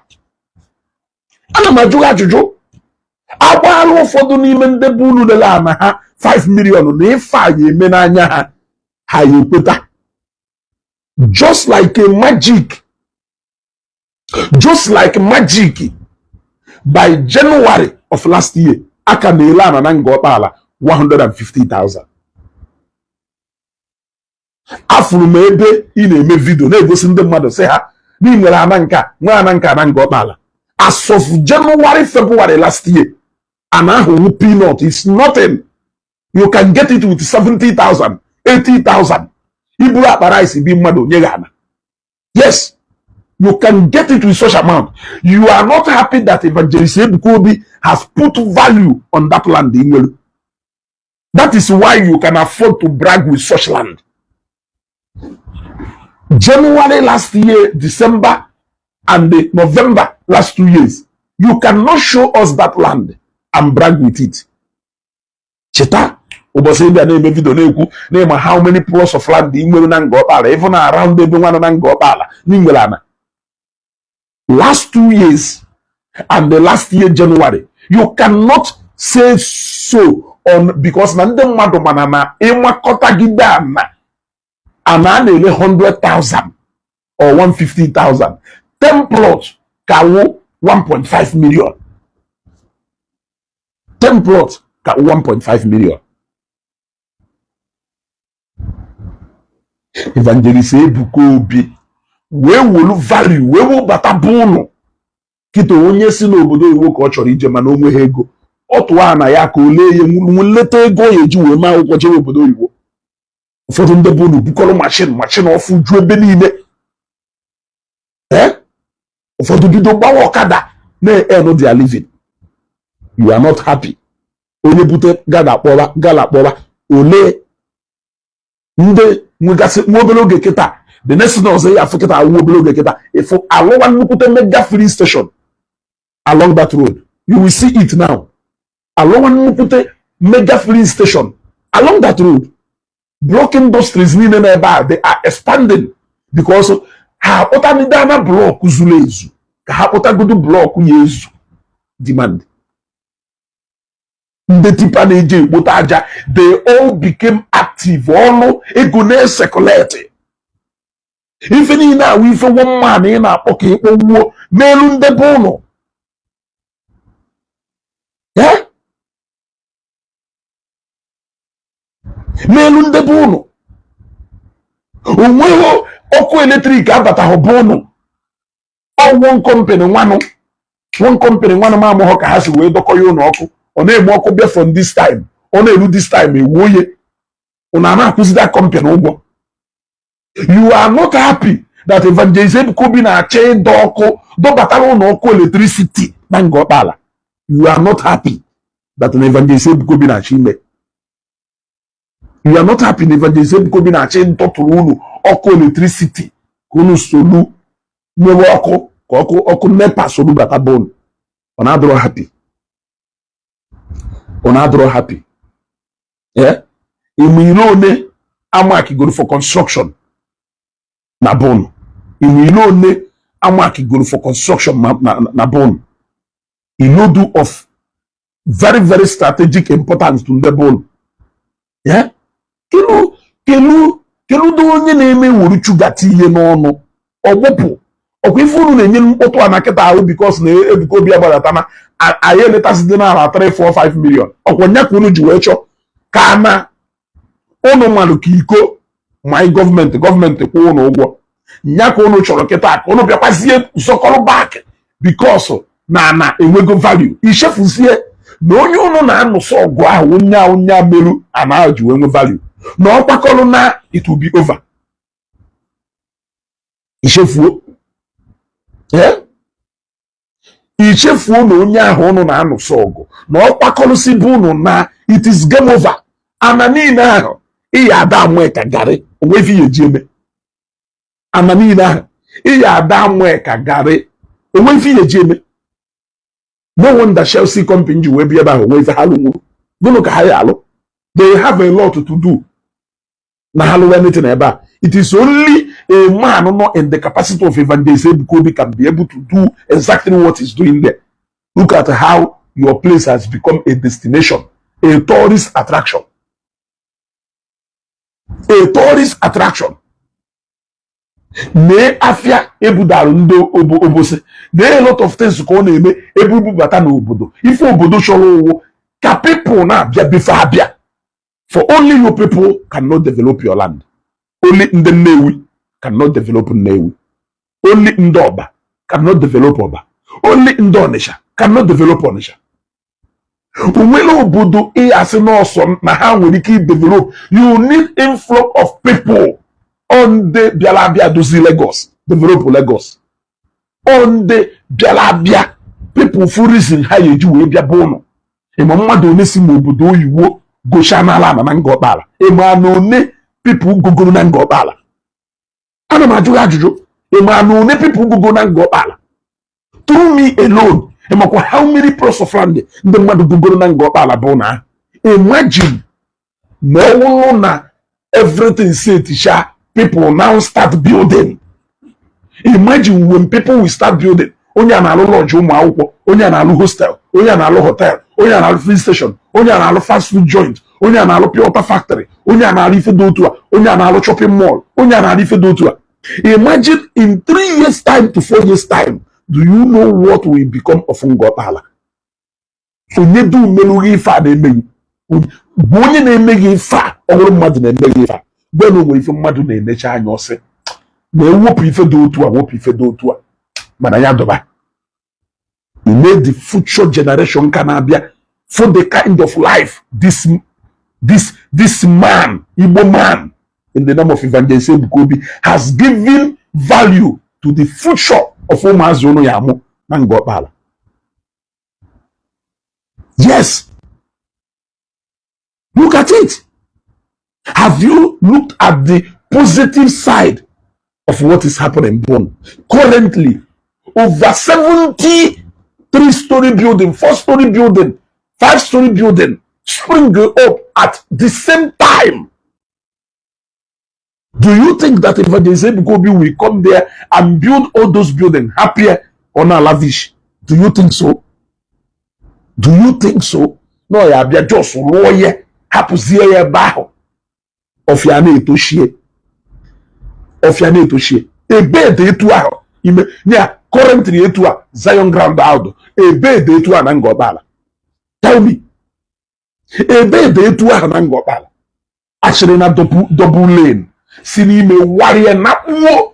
Ana m ajụ ajụjụ. Agbalụ ụfọdụ n'ime ndị bụ unu lele ana ha 5 million na ife anyị eme n'anya ha, ha ya ekweta. Just like a magic, just like magic, by January of last year, aka na-ele ana na Ngọkpala 150,000. Afụrụ m ebe ị na-eme video na-egosi ndị mmadụ sị ha na ị nwere ana nka, nwee ana nka na Ngọkpala. As of January, February last year, ana ahụ wu peanut, is nothing. You can get it with 70,000, 80,000. Iburu akpa rice bi mmadụ nye gị ana. Yes, you can get it with such amount. You are not happy that Evangelist Ebuka Obi has put value on that land ị nwere. That is why you can afford to brag with such land. January last year, December and the November last 2 years, you cannot show us that land and brag with it. Cheta ụbọchị ịbịa na-eme video na-ekwu na-ema how many plots of land ị nwere na Nga Ọkpala, even around ebe nwa nọ na Nga Ọkpala na ị nwere ana. Last 2 years and the last year January, you cannot say so on because na ndị mmadụ mana na ịmakọtagide ana ana a na-ele 100,000 or 150,000, 10 plot ka wụ 1.5 million, 10 plot ka wụ 1.5 million. Evangelist Ebuka Obi wee wolu value wee webata bụ ụnụ kịta. Onye si n'obodo oyibo ka ọ chọrọ ije mana o nweghị ego, ọ tụwa na ya ka o lee ya nleta ego ya eji wee mee akwụkwọ jewe obodo oyibo. Ụfọdụ ndị bụ unu bukọrọ machine ọfụ ju ebe niile. Ee, ụfọdụ bido gbawa ọkada na-earn their living. You are not happy. Onye bute gala kpọba gala kpọba ole ndị nwegasị nwa obere oge kịta, the next thing ọzọ ya afụ kịta awụ obere oge kịta ịfụ alụwa nnukwute mega filling station along that road. You will see it now, alụwa nnukwute mega filling station along that road. Block industries niile n'ebe a, they are expanding because ha akpụta na block zuru ezu ka ha kpụtagodu block ya ezu demand. Ndị tipper na-eji ekpote aja, they all became active. Ọnụ ego na-ecirculate. Ife niile awụ ife one man ị na-akpọ ka ịkpọwuo n'elu ndebe ụlọ. Eh? N'elu ndebe ụlọ onweghị ọkụ electric abataghị bụ ụnụ. One company nwanụ, one company nwanụ m amụghọ ka ha si wee dọkọ ya ụlọ ọkụ. Ọ na-egbu ọkụ bịa from this time, ọ na-eru this time ewu oye ụnụ a na-akwụzi that company ụgwọ. You are not happy that Evangelist Ebuka Obi na-achọ ịdọ ọkụ dọbatara ụlọ ọkụ electricity na Nga Ọkpala. You are not happy that na Evangelist Ebuka Obi na-achọ ime. You are not happy na Evangelist Ebuka Obi na-achọ ịdọtụrụ unu ọkụ electricity ka unu solu nwewe ọkụ, ka ọkụ NEPA solu bata bụ unu. Ọ na-adọrọ happy, ọ na-adọrọ happy. Eh, ime ile one amakigoro for construction na bụnụ, ime ile one amakigoro for construction na bụnụ, ilodu of very very strategic importance to ndị bụnụ. Yeah? Kelu kelu keludo onye na-eme wuru chugata ihe n'ọnụ ọgbụpụ ọkwa ife unu na-enye mkpọtụ a na kịta ahụ because na Ebuka Obi agbadata na anyị eletasịdị n'ala 3 4 5 million. Ọkwa nya ka unu ji wee chọọ ka na unu mmadụ ka iko ma anyị gọọmenti kwụọ unu ụgwọ nya ka unu chọrọ kịta ka unu bịakwazie zọkọrọ back because na enwego value. Ichefuzie na onye unu na-anụsọ ọgụ ahụ onye ahụ onye meru ana ahụ ji wee nwe value na ọkwakọrọ na it will be over. Ichefuo, ee, ichefuo na onye ahụ unu na-anụsọ ọgụ na ọkwakọrọsi bụ unu na it is game over. Ana niile ahụ ịya ada amụ ka garị onwe ife ya eji eme. Ana niile ahụ ịya ada amụ ka garị onwe ife ya eji eme. No wonder Chelsea company ji wee bịa ebe ahụ onwe ife ha lụnwuru. Gịnụ ka ha ya alụ? They have a lot to do na ha lụrụ anything ebe a. It is only a man not in the capacity of Evangelist Ebuka Obi can be able to do exactly what he's doing there. Look at how your place has become a destination, a tourist attraction, a tourist attraction. Nee afịa ebudarụ ndị Obosi nee a lot of things ka ọ na-eme ebe ububata n'obodo. Ife obodo chọrọ ụwụ ka people na-abịa befe abịa, for only you people cannot develop your land. Only ndị Nnewi cannot develop Nnewi, only ndị Ọba cannot develop Ọba, only ndị Ọnịsha cannot develop Ọnịsha. Onwere obodo ịyasị n'ọsọ na ha nwere ike develop, you need influx of people. Ndị bịara abịa dozi Lagos, develop Lagos. Ndị bịara abịa, people for reason ha ga-eji wee bịa bụ ụnụ. Ịma mmadụ one si n'obodo oyiwo Gocha n'ala ana na Nga Ọkpala, ịma na one people gogoro na Nga Ọkpala? Ana m ajụ gị ajụjụ, ịma na one people gogo na Nga Ọkpala? Through me alone, ịmakwa how many plots of land ndị mmadụ gogoro na Nga Ọkpala? Bụ na imagine ma ọ bụrụ na everything set sha, people now start building. Imagine when people will start building, onye a na-alụ lodge ụmụ akwụkwọ, onye a na-alụ hostel, onye a na-alụ hotel, onye a na-alụ filling station, onye a na-alụ fast food joint, onye a na-alụ pure water factory, onye a na-alụ ife dị otu a, onye a na-alụ shopping mall, onye a na-alụ ife dị otu a. Imagine in 3 years time to 4 years time, do you know what will become of Nga Ọkpala? Onye dum merụghị ife a na-emeghị bụ onye na-emeghị ife a. Ọ bụrụ mmadụ na-emeghị ife a, gwa na o nwere ife mmadụ na-enecha anya, ọsị na ewepụ ife dị otu a, wepụ ife dị otu a, mana ya dọba ime the future generation ka na-abịa for the kind of life this man, Igbo man in the name of Evangelist Ebuka Obi, has given value to the future of ụmụazị ụnụ ya amụ na Nga Ọkpala. Yes, look at it. Have you looked at the positive side of what is happening? Born currently, over 70 three-story building, four-story building, five-story building spring up at the same time. Do you think that Evangelist Ebuka Obi will come there and build all those buildings happier on a lavish? Do you think so? Do you think so? No, ya bịa just rụọ ya, hapụzie ya ebe ahụ, ọfịa na-etochie, ọfịa na-etochie. Ebe dị etu ahụ ime ya currently, etu a Zion ground ahụ, ebe dị etu a na Nga Ọkpala? Tell me, ebe dị etu ahụ na Nga Ọkpala? Achịrị na double lane si n'ime warie na kpuo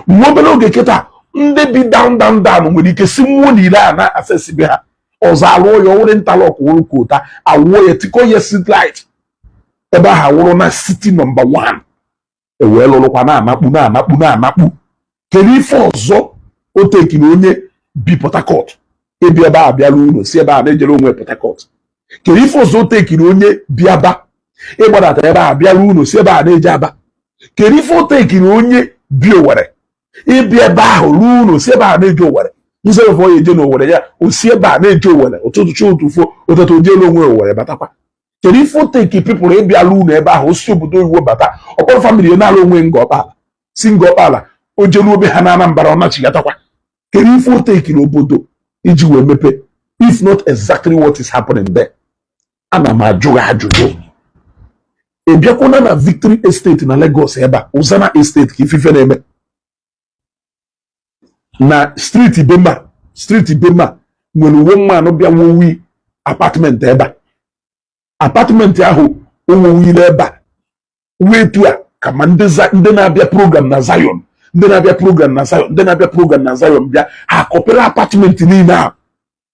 nwa obere oge kịta, ndị bi down down down nwere ike si nwuo n'ile a na access be ha ọzọ. Alụọ ya, ọwụrụ interlock, wụrụ kota, awụọ ya, tikọ ya street light ebe ahụ, awụrụ na city number one, ewee lụrụkwa na-anakpu, na-anakpu, na-anakpu. Kedu ife ọzọ o tekiri onye bi Port Harcourt ịbịa ebe a, bịara ụlọ, si ebe a na-ejere onwe Port Harcourt? Kedu ife ọzọ o tekiri onye bi Aba ịgbadata ebe a, bịara ụlọ, si ebe a na-eje Aba? Kedu ife o tekiri onye bi Owere ịbịa ebe ahụ, ruo ụlọ, si ebe a na-eje Owere? Instead of ọ ya eje n'Owere ya, o si ebe a na-eje Owere ụtụtụ chi ụtụfo ụtụtụ, ojelu onwe Owere batakwa. Kedu ife o teki people ịbịala ụlọ ebe ahụ, o si obodo oyibo bata, ọkpọrọ family ya na-ala onwe Nga Ọkpala, si Nga Ọkpala o jelu obe ha na Anambra, ọ nachigatakwa? Kedu ife o tekiri obodo iji wee mepe, if not exactly what is happening there? Ana m ajụ gị ajụjụ. Ị bịakwuna na Victory Estate na Lagos ebe a, Uzana Estate, ka ifife na-eme na street Bema. Street Bema nwere uwe mmanụ bịa wowi apartment ebe a. Apartment ahụ owuwile ebe a wee etu a ka ma ndị na-abịa program na Zion, ndị na-abịa program na Zion, ndị na-abịa program na Zion bịa, ha kọpịrị apartment niile ahụ.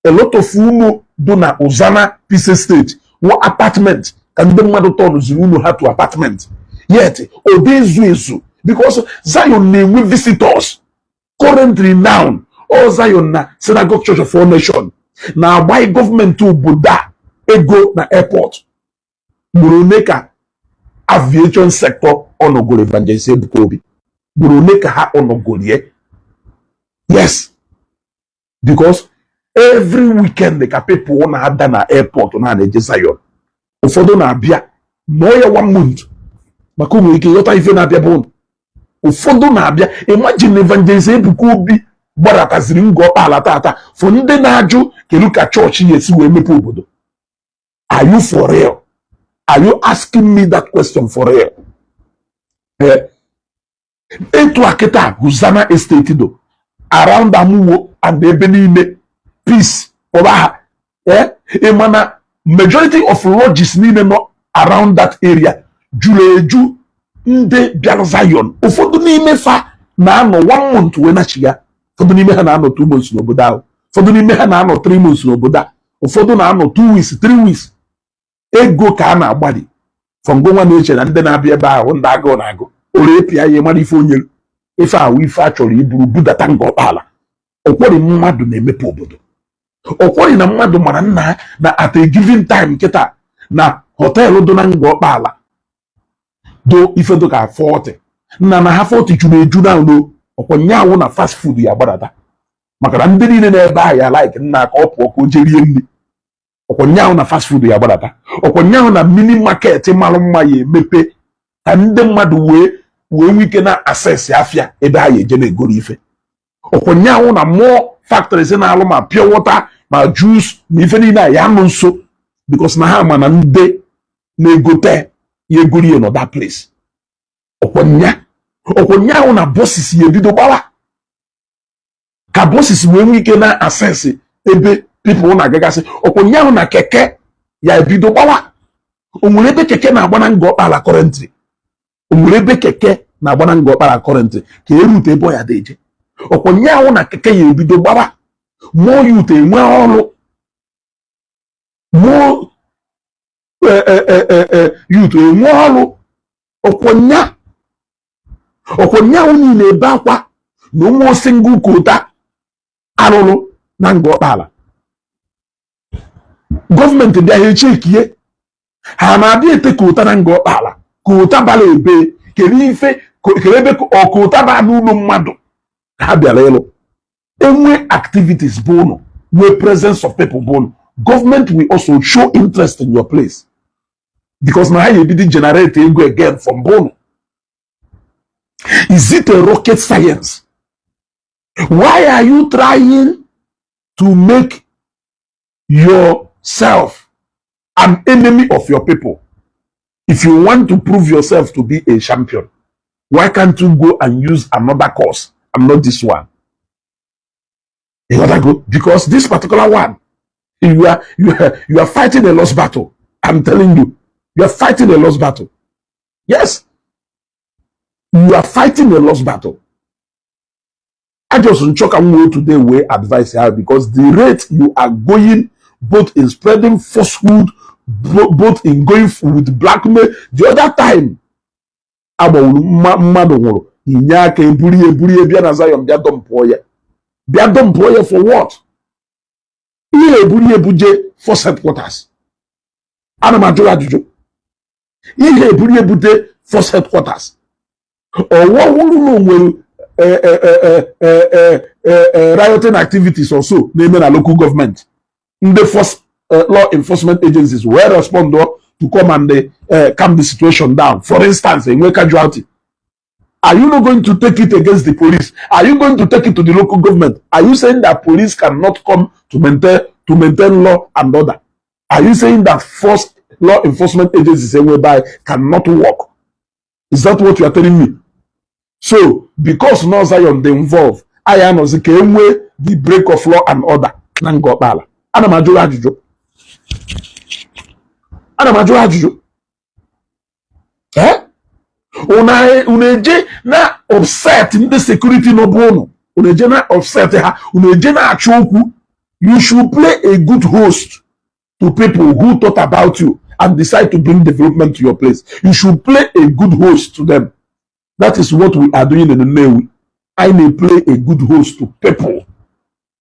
A lot of unu dị na Uzana Peace Estate wụ apartment ka ndị mmadụ tọnụziri unu ha to apartment, yet ọ dị ezu ezu because Zion na-enwe visitors. Currently now, all Zion na Synagogue Church of All Nation na-agbaghị gọọmenti obodo a ego na airport gburu one ka aviation sector ọnọgoro Evangelist Ebuka Obi gburu one ka ha ọnọgorie. Yes, because every weekend ka people na-ada na airport na na-eje Zion. Ụfọdụ na-abịa nọọ ya one month maka o nwere ike ịghọta ife na-abịa bụ ụfọdụ na-abịa. Imagine Evangelist Ebuka Obi gbadataziri Nga Ọkpala tata for ndị na-ajụ kedu ka chọọchị ya esi wee mepe obodo. Are you for real? Are you asking me that question for real? Eh, etu a kịta Hosana Estate do around Amuwo and ebe niile peace ọba ha, eh, ị ma na majority of lodges niile nọ around that area juru eju ndị bịara Zion. Ụfọdụ n'ime fa na-anọ one month wee nachiga. Ụfọdụ n'ime ha na-anọ 2 months n'obodo ahụ, ụfọdụ n'ime ha na-anọ 3 months n'obodo a, ụfọdụ na-anọ 2 weeks, 3 weeks. Ego ka a na-agbali fọngo nwa na-eche na ndị na-abịa ebe ahụ ndị agụụ na-agụ ore pịa ya mara ife onye ife ahụ ife a chọrọ iburu budata Nga Ọkpala. Ọkwọrị mmadụ na-emepe obodo, ọkwọrị na mmadụ mara nna na at a given time nkịta Na hotel dị na Ngor Okpala do ife dị ka 40 nna na ha 40 juru eju na ulo ọkwa nyaawụ na fast food ya gbadata, maka na ndị niile na-ebe ahụ ya like nna ka ọ pụọ ka o jee rie nri. Ọkwa nyaahụ na fast food ya gbadata. Ọkwa nyaahụ na mini market mara mma ya emepe ka ndị mmadụ wee nwee ike na access afịa ebe ha ya eje na-egoro ife. Ọkwa nyaahụ na more factories na-alụ ma pure water ma juice ma ife niile a ya nọ nso, because na ha ma na ndị na-egote ya egoro ya nọ that place. Ọkwa nyaahụ na buses ya ebido gbawa ka buses wee nwee ike na access ebe people na-agagasị. Ọkwa nyaahụ na keke ya ebido gbawa. O nwere ebe keke na-agba na Ngor Okpala currently? O nwere ebe keke na-agba na Ngor Okpala currently ka erute ebe ọ ya dị eje? Ọkwa nyaahụ na keke ya ebido gbawa, more youth enwe ọrụ, more youth enwe ọrụ. Ọkwa nyaahụ niile ebe akwa na ụmụ single coal tar arụrụ na Ngor Okpala, gọọmenti bịa ha echekie ha na-abịa ete coal tar na Ngor Okpala. Coal tar bara ebe kere ife kere ebe ọ coal tar baa n'ụlọ mmadụ ka ha bịara ịlụ. Enwe activities bụ ụnụ nwee presence of people bụ ụnụ, government will also show interest in your place, because na ha ya ebido generate ego again from bụ. Is it a rocket science? Why are you trying to make yourself an enemy of your people? If you want to prove yourself to be a champion, why can't you go and use another course and not this one? You gotta go, because this particular one, you are fighting a lost battle. I'm telling you, you are fighting a lost battle. Yes, you are fighting a lost battle. I just nchọ ka m nwee today wee advice ya, because the rate you are going, both in spreading falsehood, both in going with blackmail. The other time agbawuru mmadụ nwụrụ, inye aka eburu ya, eburu ya bịa na Zion, bịa dumpụọ ya, bịa dumpụọ ya. For what? Ihe eburu ya ebuje force headquarters? Ana m ajụ ya ajụjụ. Ihe eburu ya ebute force headquarters, ọwọ wụrụ na o nwere rioting activities or so na-eme na local government, ndị force law enforcement agencies wee respond to come and calm the situation down. For instance, enwe casualty, are you not going to take it against the police? Are you going to take it to the local government? Are you saying that police cannot come to maintain law and order? Are you saying that force law enforcement agencies whereby cannot work? Is that what you are telling me? So because no Zion dey involve, anyị anọzi ka enwee the break of law and order na Ngor Okpala? Ana m ajụ ajụjụ, ana m ajụ ajụjụ. Eh, unu eje na upset ndị security nọbụ ụnụ, unu eje na upset ha, unu eje na-achọ okwu. You should play a good host to people who thought about you and decide to bring development to your place. You should play a good host to them. That is what we are doing in Nnewi. I may play a good host to people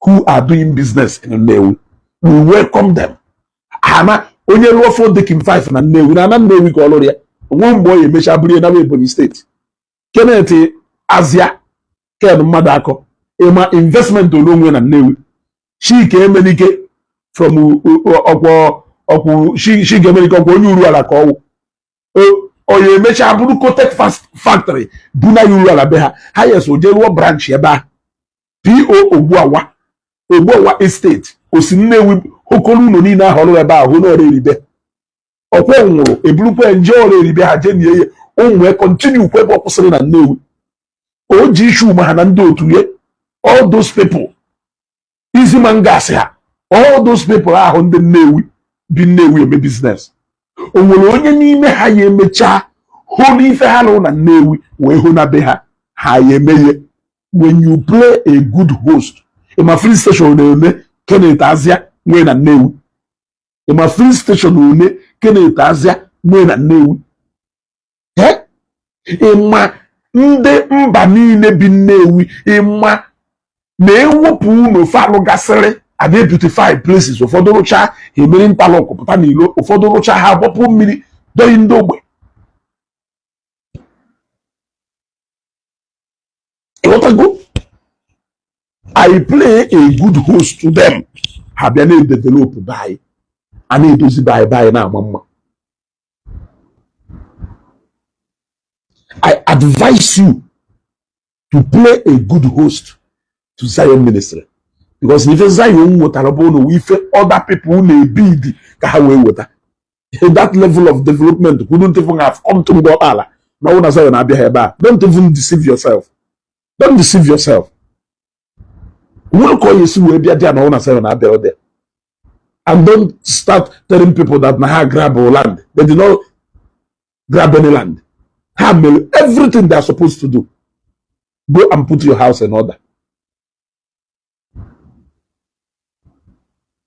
who are doing business in Nnewi. We welcome them. Ana onye lụọ four decking 5 na Nnewi, na ana Nnewi ka ọ lụrụ ya onwe mgbe ọ ya emecha bụrụ ya na Ebonyi Steeti. Kenneth Azia, Ken mmadụ akọ ịma investment ole onwe na Nnewi. Chike Emenike from ọkwọ ọkwụ Chike Emenike, ọkwa onye uru ala ka ọwụ ọ ya emecha bụrụ Kotek factory buna ya uru ala be ha. Ha yes, o jee rụọ branch ebe ahụ. Po Ogbuawa, Ogbuawa Estate, osi Nnewi okolu ụlọ niile ahụ ọrụ ebe ahụ na ọrụ eribe ọkwọ nwụrụ eburukwa nje ọrụ eribe ha jee nie ya. Ụmụ continue kwa ebe ọ kwụsịrị na Nnewi. O ji issue ma ha na ndị otu ya, all those people izi ma ngasị ha, all those people ahụ ndị Nnewi bi Nnewi eme business, o nwere onye n'ime ha ya emechaa hụ n'ife ha lụrụ na Nnewi wee hụ na be ha ha ya emeghe. When you play a good host, ịma filling station na-eme Kenneth Azia nwee na Nnewi? Ịma filling station one Kenneth Azia nwee na Nnewi? Ịma ndị mba niile bi Nnewi? Ịma na ewepụ unu falụ gasịrị ada beautify places ụfọdụ rụchaa Ha emere interlock pụta n'ilo. Ụfọdụ rụcha, ha agbapụ mmiri doyi ndị ogbe. Ịghọtago? I play a good host to them. Ha bịa na-edevelop be anyị, a na-edozi be anyị, be anyị na-ama mma. I advise you to play a good host to Zion Ministry, because ife Zion nwetara bụ na ife other people na-ebid ka ha wee weta that level of development couldn't even have come to Ngor Okpala na ọ na Zion abịaghị ebe a. Don't even deceive yourself. Don't deceive yourself. Nwere ka ọ ya esi wee bịa dị na ọ na Zion abịara there. And don't start telling people that na ha grab land. They did not grab any land. Ha mere everything they are supposed to do. Go and put your house in order.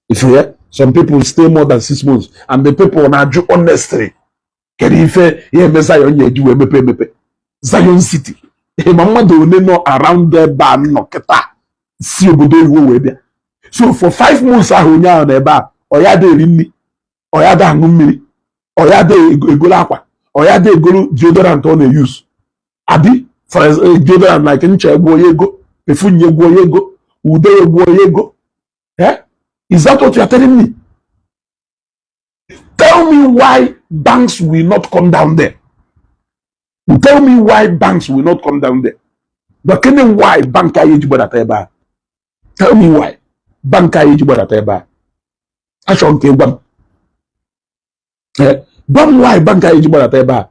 If you hear some people stay more than 6 months and the people na-ajụ honestly, kedu ife ya eme Zion ya eji wee mepe emepe Zion City? Ma mmadụ one nọ around ebe a nọ kịta si obodo oyibo wee bịa. So for 5 months ahụ onye ahụ na ebe a, ọ ya da eri nri, ọ ya da aṅụ mmiri, ọ ya da egolo akwa, ọ ya da egolo deodorant ọ na-use abi for deodorant like ncha egwuo ya ego, perfume ya egwuo ya ego, ude ya egwuo ya ego. Eh? Is that what you are telling me? Tell me why banks will not come down there. Tell me why banks will not come down there. But can you why bank anyị eji gbadata ebe a? Tell me why bank anyị eji gbadata ebe a. Achọrọ m ka ị gwa m. Gwa m why bank anyị eji gbadata ebe a.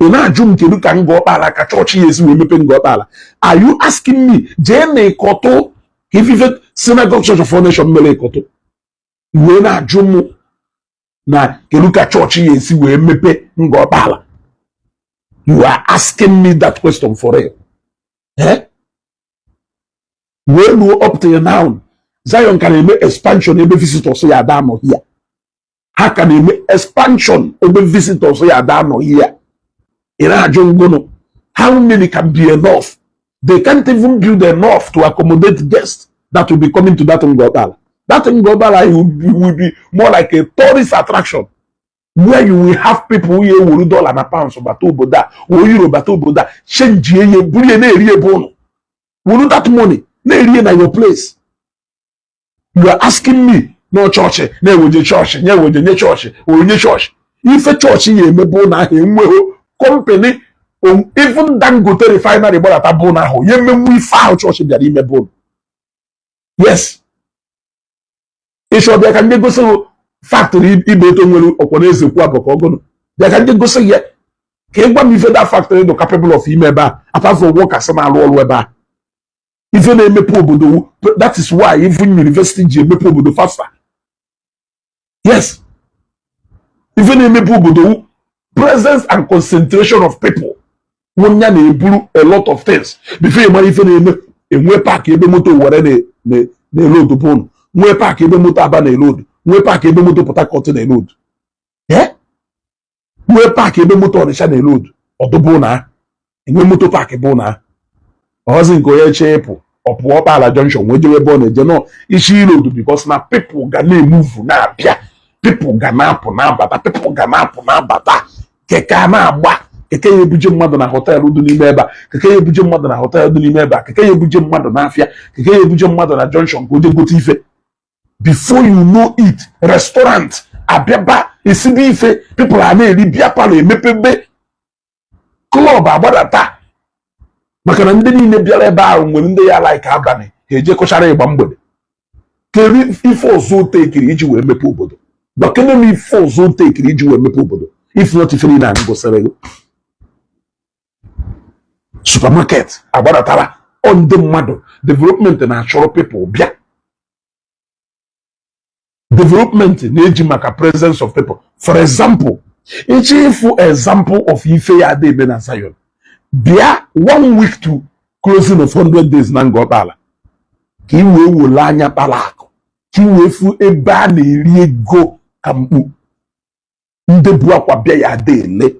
Ị na-ajụ m kedu ka Ngor Okpala ka chọọchị ya esi wee mepe Ngor Okpala? Are you asking me jee na Ịkọtụ ka ifife Synagogue Church of All Nation mere Ịkọtụ, wee na-ajụ m na kedu ka chọọchị ya esi wee mepe Ngor Okpala? You are asking me that question for real? Eh? Wee luo up till now, Zion ka na-eme expansion ebe visitors ya ada anọ here. Ha ka na-eme expansion ebe visitors ya ada anọ here. Ị na-ajụ ngụnụ, how many can be enough? They can't even build enough to accommodate guests that will be coming to that Ngor Okpala. That Ngor Okpala will be more like a tourist attraction where you will have people who ewuru dollar na pounds bata obodo a, were euro bata obodo a, change ihe buru ya na-eri ebe ụnụ wuru that money na-eri na your place. You are asking me no chọọchị na-eweje chọọchị nye-eweje nye chọọchị onye chọọchị ife chọọchị ya emebe ụnụ ahụ enweghị company. Even Dangote refinery gbadata bụ ụnụ ahụ ya emenwu ife ahụ chọọchị bịara imebe ụnụ. Yes, ịchọ bịa ka ndị gosi factory ibe eto nwere ọkwa na Ezekwu abụ ka ọgụnụ bịa ka ndị gosi ya ka ị gwa m ife that factory dị capable of ime ebe a, apart from workers na-arụ ọrụ ebe a. Ife na-emepe obodo, that is why even university ji emepe obodo faster. Yes, ife na-emepe obodo, presence and concentration of people nwụnya na-eburu a lot of things before ị mara ife na-eme. Enwe park ebe moto were na-elodu bụnụ, nwee park ebe moto Aba na-elodu, nwee park ebe moto Port Harcourt na-elodu, nwee park ebe moto Ọnịsha na-elodu ọdụbụ na enwe moto park bụ na ọzi nke onye chee ịpụ ọ pụọ Okpala junction wee jewe ebe ọ na-eje nọ isi ilodu, because na people ga na-emove na-abịa, people ga na-apụ na-abata, people ga na-apụ na-abata. Keke a na-agba, keke ya ebuje mmadụ na hotel dị n'ime ebe a, keke ya ebuje mmadụ na hotel dị n'ime ebe a, keke ya ebuje mmadụ n'afịa, keke ya ebuje mmadụ na junction ka o je gote ife. Before you know it, restaurant abịaba esibe ife, people a na-eri bịa parlour emepebe, club agbadata, maka na ndị niile bịara ebe ahụ nwere ndị ya like abalị ha eje kụchara ịgba mgbede. Kedu ife ọzọ tekiri iji wee mepe obodo? Gbakene m ife ọzọ tekiri iji wee mepe obodo, if not ife niile anyị gosiri gị. Supermarket agbadatara ọ ndị mmadụ. Development na-achọrọ people bịa. Development na-eji maka presence of people. For example, ịchọ ịfụ example of ife ya ada eme na Zion, bịa one week to closing of 100 days na Ngor Okpala ka ị wee wole anya kpara akụ, ka ị wee fụ ebe a na-eri ego ka mkpu. Ndị bu akwa bịa ya ada ele,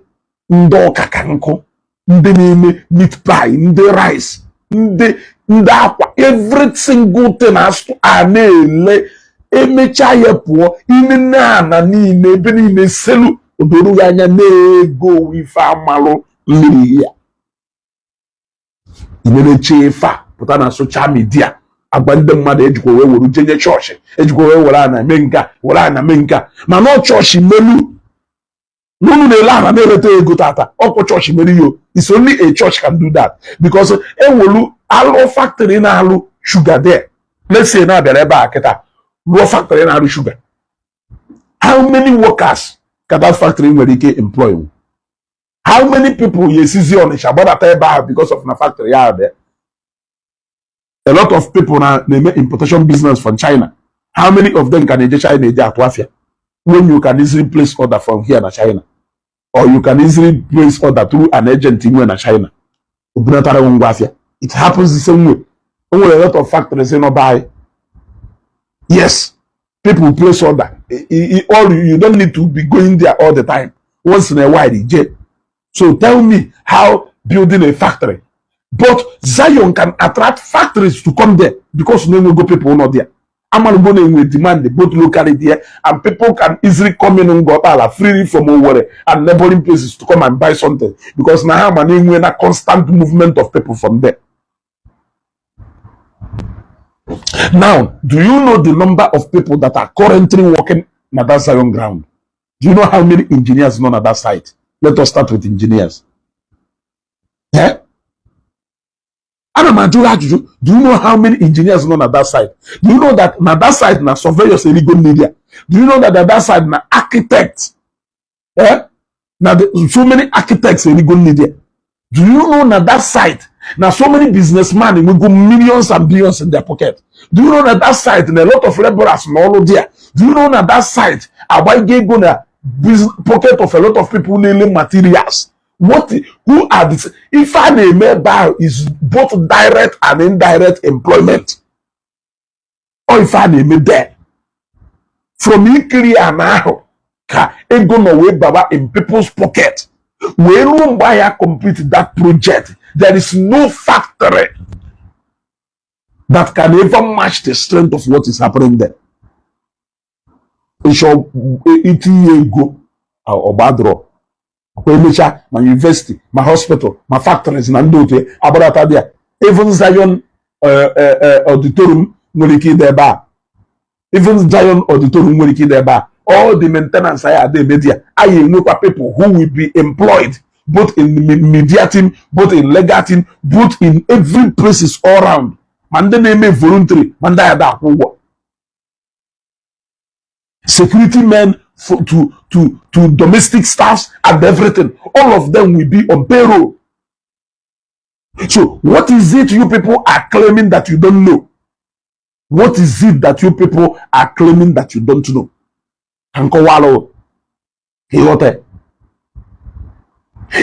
ndị ọka ka nkụ, ndị na-eme meat pie, ndị rice, ndị akwa, every single thing a na-ele. Emechaa ya pụọ, ime ana niile, ebe niile selu odoro gị anya na-ego ife amalụ mmiri ya. Imemeche ife a pụta na social media, agwa ndị mmadụ ejikwa wee were jenye chọọchị, ejikwa wee were ana mee nka, were ana mee nka. Mana ọ chọọchị melu n'unu na-ele ana na-ereta ego tata. Ọkwụ chọọchị mere yo. It's only a church can do that, because ewelu alụ factory na-alụ sugar there. Let's say na-abịara ebe a kịta rụọ factory na-arụ sugar, how many workers ka that factory nwere ike employ? How many people ya esizi Ọnịcha gbadata ebe ahụ because of na factory ya dị? A lot of people na na-eme importation business from China. How many of them can eje China eje atụ afịa when you can easily place order from here na China, or you can easily place order through an agent inwe na China, obunatara ngwa afịa? It happens the same way. O nwere a lot of factories nọ anyị. Yes, people place order. All you don't need to be going there all the time. Once in a while je. So tell me how building a factory, but Zion can attract factories to come there, because na-enwego people nọ there. Amalugo na-enwe demand both locally there, and people can easily come in Ngokpala freely from Owerri and neighboring places to come and buy something, because na ha ma na-enwe na constant movement of people from there. Now, do you know the number of people that are currently working na that Zion ground? Do you know how many engineers nọ na that site? Let us start with engineers. Eh? Ana m ajụ ajụjụ. Do you know how many engineers nọ na that site? Do you know that na that site na surveyors erigo media? Do you know that na that site na architects, eh? Na so many architects erigo media. Do you know na that site na so many businessmen enwego millions and billions in their pocket? Do you know na that site na a lot of laborers na ọrụ there? Do you know na that site agbaigo ego na pocket of a lot of people na-ele materials? What, who are this? Ife a na-eme ebe ahụ is both direct and indirect employment. Ọ ife a na-eme there, from ikiri ana ahụ ka ego nọ wee baba in people's pocket wee ruo mgbe ahịa complete that project. There is no factory that can ever match the strength of what is happening there. Ịchọ itinye ego, ọgbadrọ ọkwa emechaa ma university, ma hospital, ma factories na ndị otu agbadata dị ya. Even Zion auditorium nwere ike ịdị ebe a. Even Zion auditorium nwere ike ịdị ebe a. All the maintenance anyị ada eme there, anyị enwekwa people who will be employed both in the media team, both in legal team, both in every places all round, ma ndị na-eme voluntary, ma ndị anyị ada akwụ ụgwọ, security men for, to domestic staffs and everything. All of them will be on payroll. So what is it you people are claiming that you don't know? What is it that you people are claiming that you don't know? Ka nkọwalụ ka ịghọta.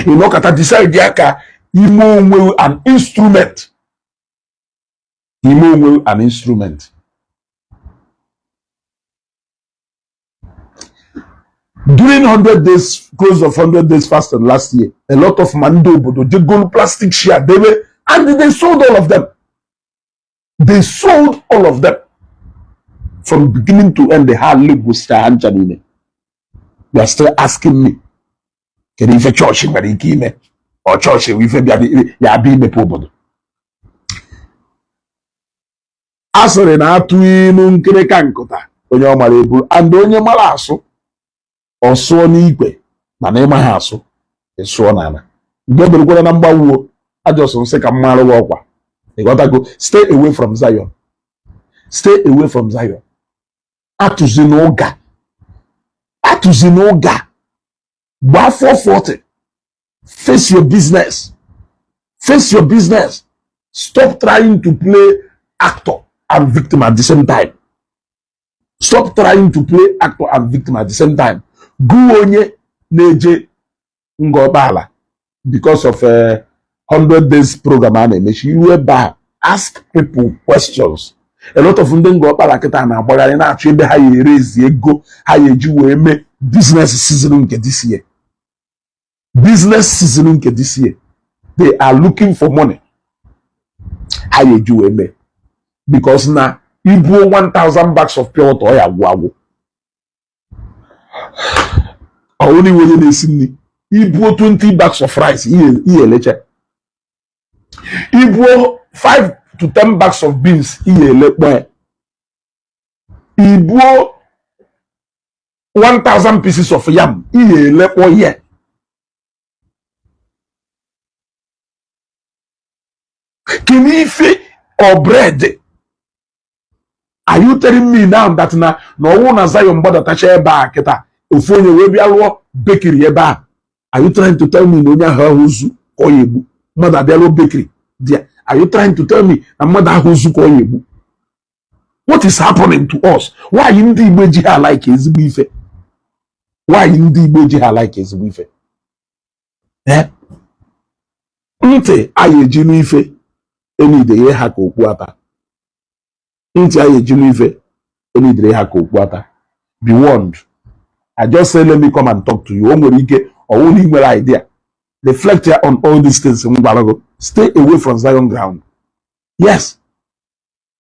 Ịnọkọta decide ya ka ime onwe an instrument, ime onwe an instrument. During 100 days, close of 100 days fasting last year, a lot of ma ndị obodo jegolu plastic chair debe, and they sold all of them. They sold all of them from beginning to end. Ha legwusịcha ha ncha niile. You are still asking me, kedu ife chọọchị nwere ike ime? Ọ chọọchị bụ ife bịa ya abịa imepe obodo? A sịrị na atụ ilu nkịrịka nkụta, onye ọ mara eburu, and onye mara asụ, ọ sụọ n'ikwe, mana ịma ha asụ, ịsụọ n'ala. Mgbe berekwara na mgbawuo ajọsọ nsị ka mma arụghị ọkwa. Ịghọtago? Stay away from Zion. Stay away from Zion. Atụzi n'ụga, atụzi n'ụga. Gbaa 440. Face your business, face your business. Stop trying to play actor and victim at the same time. Stop trying to play actor and victim at the same time. Gụọ onye na-eje Ngọkpala because of a 100 days program a na-emechi iru ebe a, ask people questions. A lot of ndị Ngọkpala kịta na-agbagharị na-achọ ebe ha ya erezi ego ha ya eji wee mee business season nke this year. Business season nke this year, they are looking for money ha ya eji wee mee, because na Ibuo 1000 bags of pure water, ọ ya agwụ agwụ. Ọwụ na iwe onye na-esi nri, ibuo 20 bags of rice, ihe elecha. Ibuo 5 to 10 bags of beans, ihe elekpọ ya. Ibuo 1000 pieces of yam, ihe elekpọ ya. Kedu ife ọ bread? Are you telling me now that na ọnwụ na Zion gbadatacha ebe a kịta, ofu onye wee bịa lụọ bakery ebe a? Are you trying to tell me na onye ahụ ahụ ozu ka ọ ya egbu mmadụ abịa lụọ bakery there? Are you trying to tell me na mmadụ ahụ ozu ka ọ ya egbu? What is happening to us? Why ndị Igbo ji ha like ezigbo ife? Why ndị Igbo ji ha like ezigbo ife? Eh? Ntị anyị eji n'ife enide ihe ha ka okpu ata. Ntị anyị eji n'ife enidere ha ka okpu ata. Be warned. I just say let me come and talk to you. O nwere ike ọwụ na ị nwere idea. Reflect here on all these things m gwara gị. Stay away from Zion ground. Yes.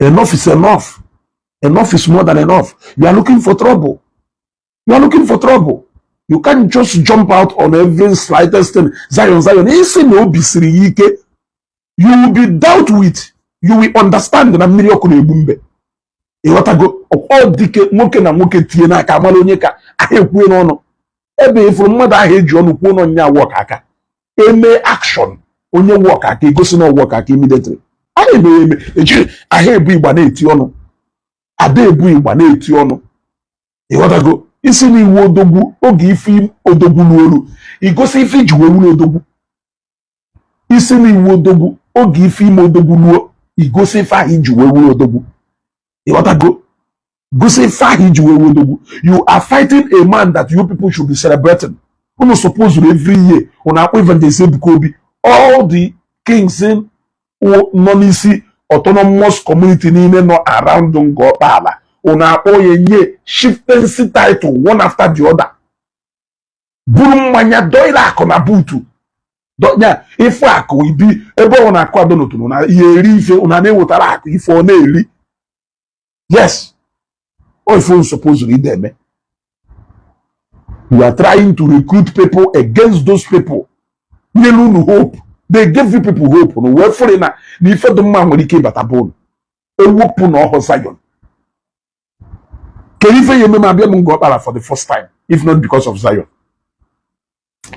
Enough is enough. Enough is more than enough. You are looking for trouble. You are looking for trouble. You can't just jump out on every slightest thing. Zion, Zion. Isi na obi siri ya ike. You will be dealt with. You will understand na mmiri ọkụ na-egbu mbe. Ịghọtago? Ọ dike nwoke na nwoke tie n'aka amara onye ka ahụ ekwue n'ọnụ. Ebe ifuru mmadụ ahụ eji ọnụ kwuo n'ọnya wọk aka. Eme action, onye wọk aka egosi na ọwọk aka immediately. A na-eme eme eji ahụ ebu igba na-eti ọnụ. Ada ebu igba na-eti ọnụ. Ịghọtago? Isi na iwu odogwu oge ife odogwu n'olu igosi ife iji wee wuru odogwu. Isi na iwu odogwu oge ife ime odogwu luo, igosi ife ahụ iji wee wuru odogwu. Ịghọtago? Gosi ife ahụ iji wee wuru odogwu. You are fighting a man that you people should be celebrating. Unu suppose every year unu akpọ Evangelist Ebuka Obi, all the kings nọ n'isi autonomous community niile nọ around Ngọkpaala, unu akpọ ya nye chieftaincy title one after the other, buru mmanya doile akụ na buutu ya ife akụ ibi ebe ọ na-akụ adonotunu na ihe eri ife unu na-ewetara akụ ife ọ na-eri. Yes, ọ ife unu suppose ide eme. You are trying to recruit people against those people nyelu unu hope. They gave you people hope na wee fụrụ na ife dị mma nwere ike ịbata bụ unu ewepụ na ọhụ Zion. Kedu ife ya eme m abịa m Ngọkpala for the first time, if not because of Zion?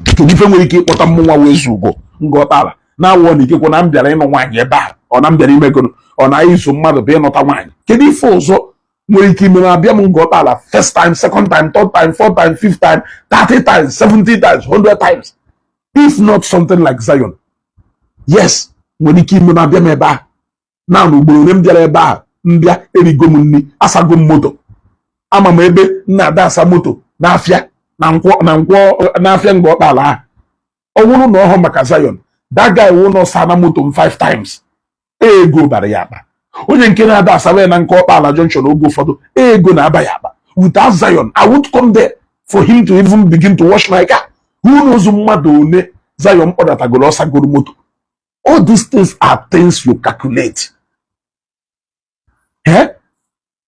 Kedu ife nwere ike ịkpọta mmụnwa wee zugo Ngọkpala na-awọ na ikekwe na m bịara ịnụ nwaanyị ebe a, ọ na m bịara imegoro, ọ na iso mmadụ bụ ịnụta nwaanyị? Kedu ife ọzọ nwere ike ime m abịa m Ngọkpala first time, second time, third time, fourth time, fifth time, 30 times, 70 times, 100 times, if not something like Zion? Yes, nwere ike ime m abịa m ebe a na ugboro ole m bịara ebe a, mbịa erigo m nri, asago m moto, ama m ebe m na-ada asa moto n'afịa na nkwọ na nkwọ n'afịa Ngọkpala ahụ. Ọ bụrụ na ọhụ maka Zion, that guy wụ nọ sa na moto m five times, ego bara ya akpa. Onye nke na-ada asawa ya na nke Ọkpala junction oge ụfọdụ, ego na-aba ya akpa. Without Zion, I won't come there for him to even begin to wash my car. Who knows mmadụ one Zion kpọdatagoro ọsagoro moto? All these things are things you calculate. Eh?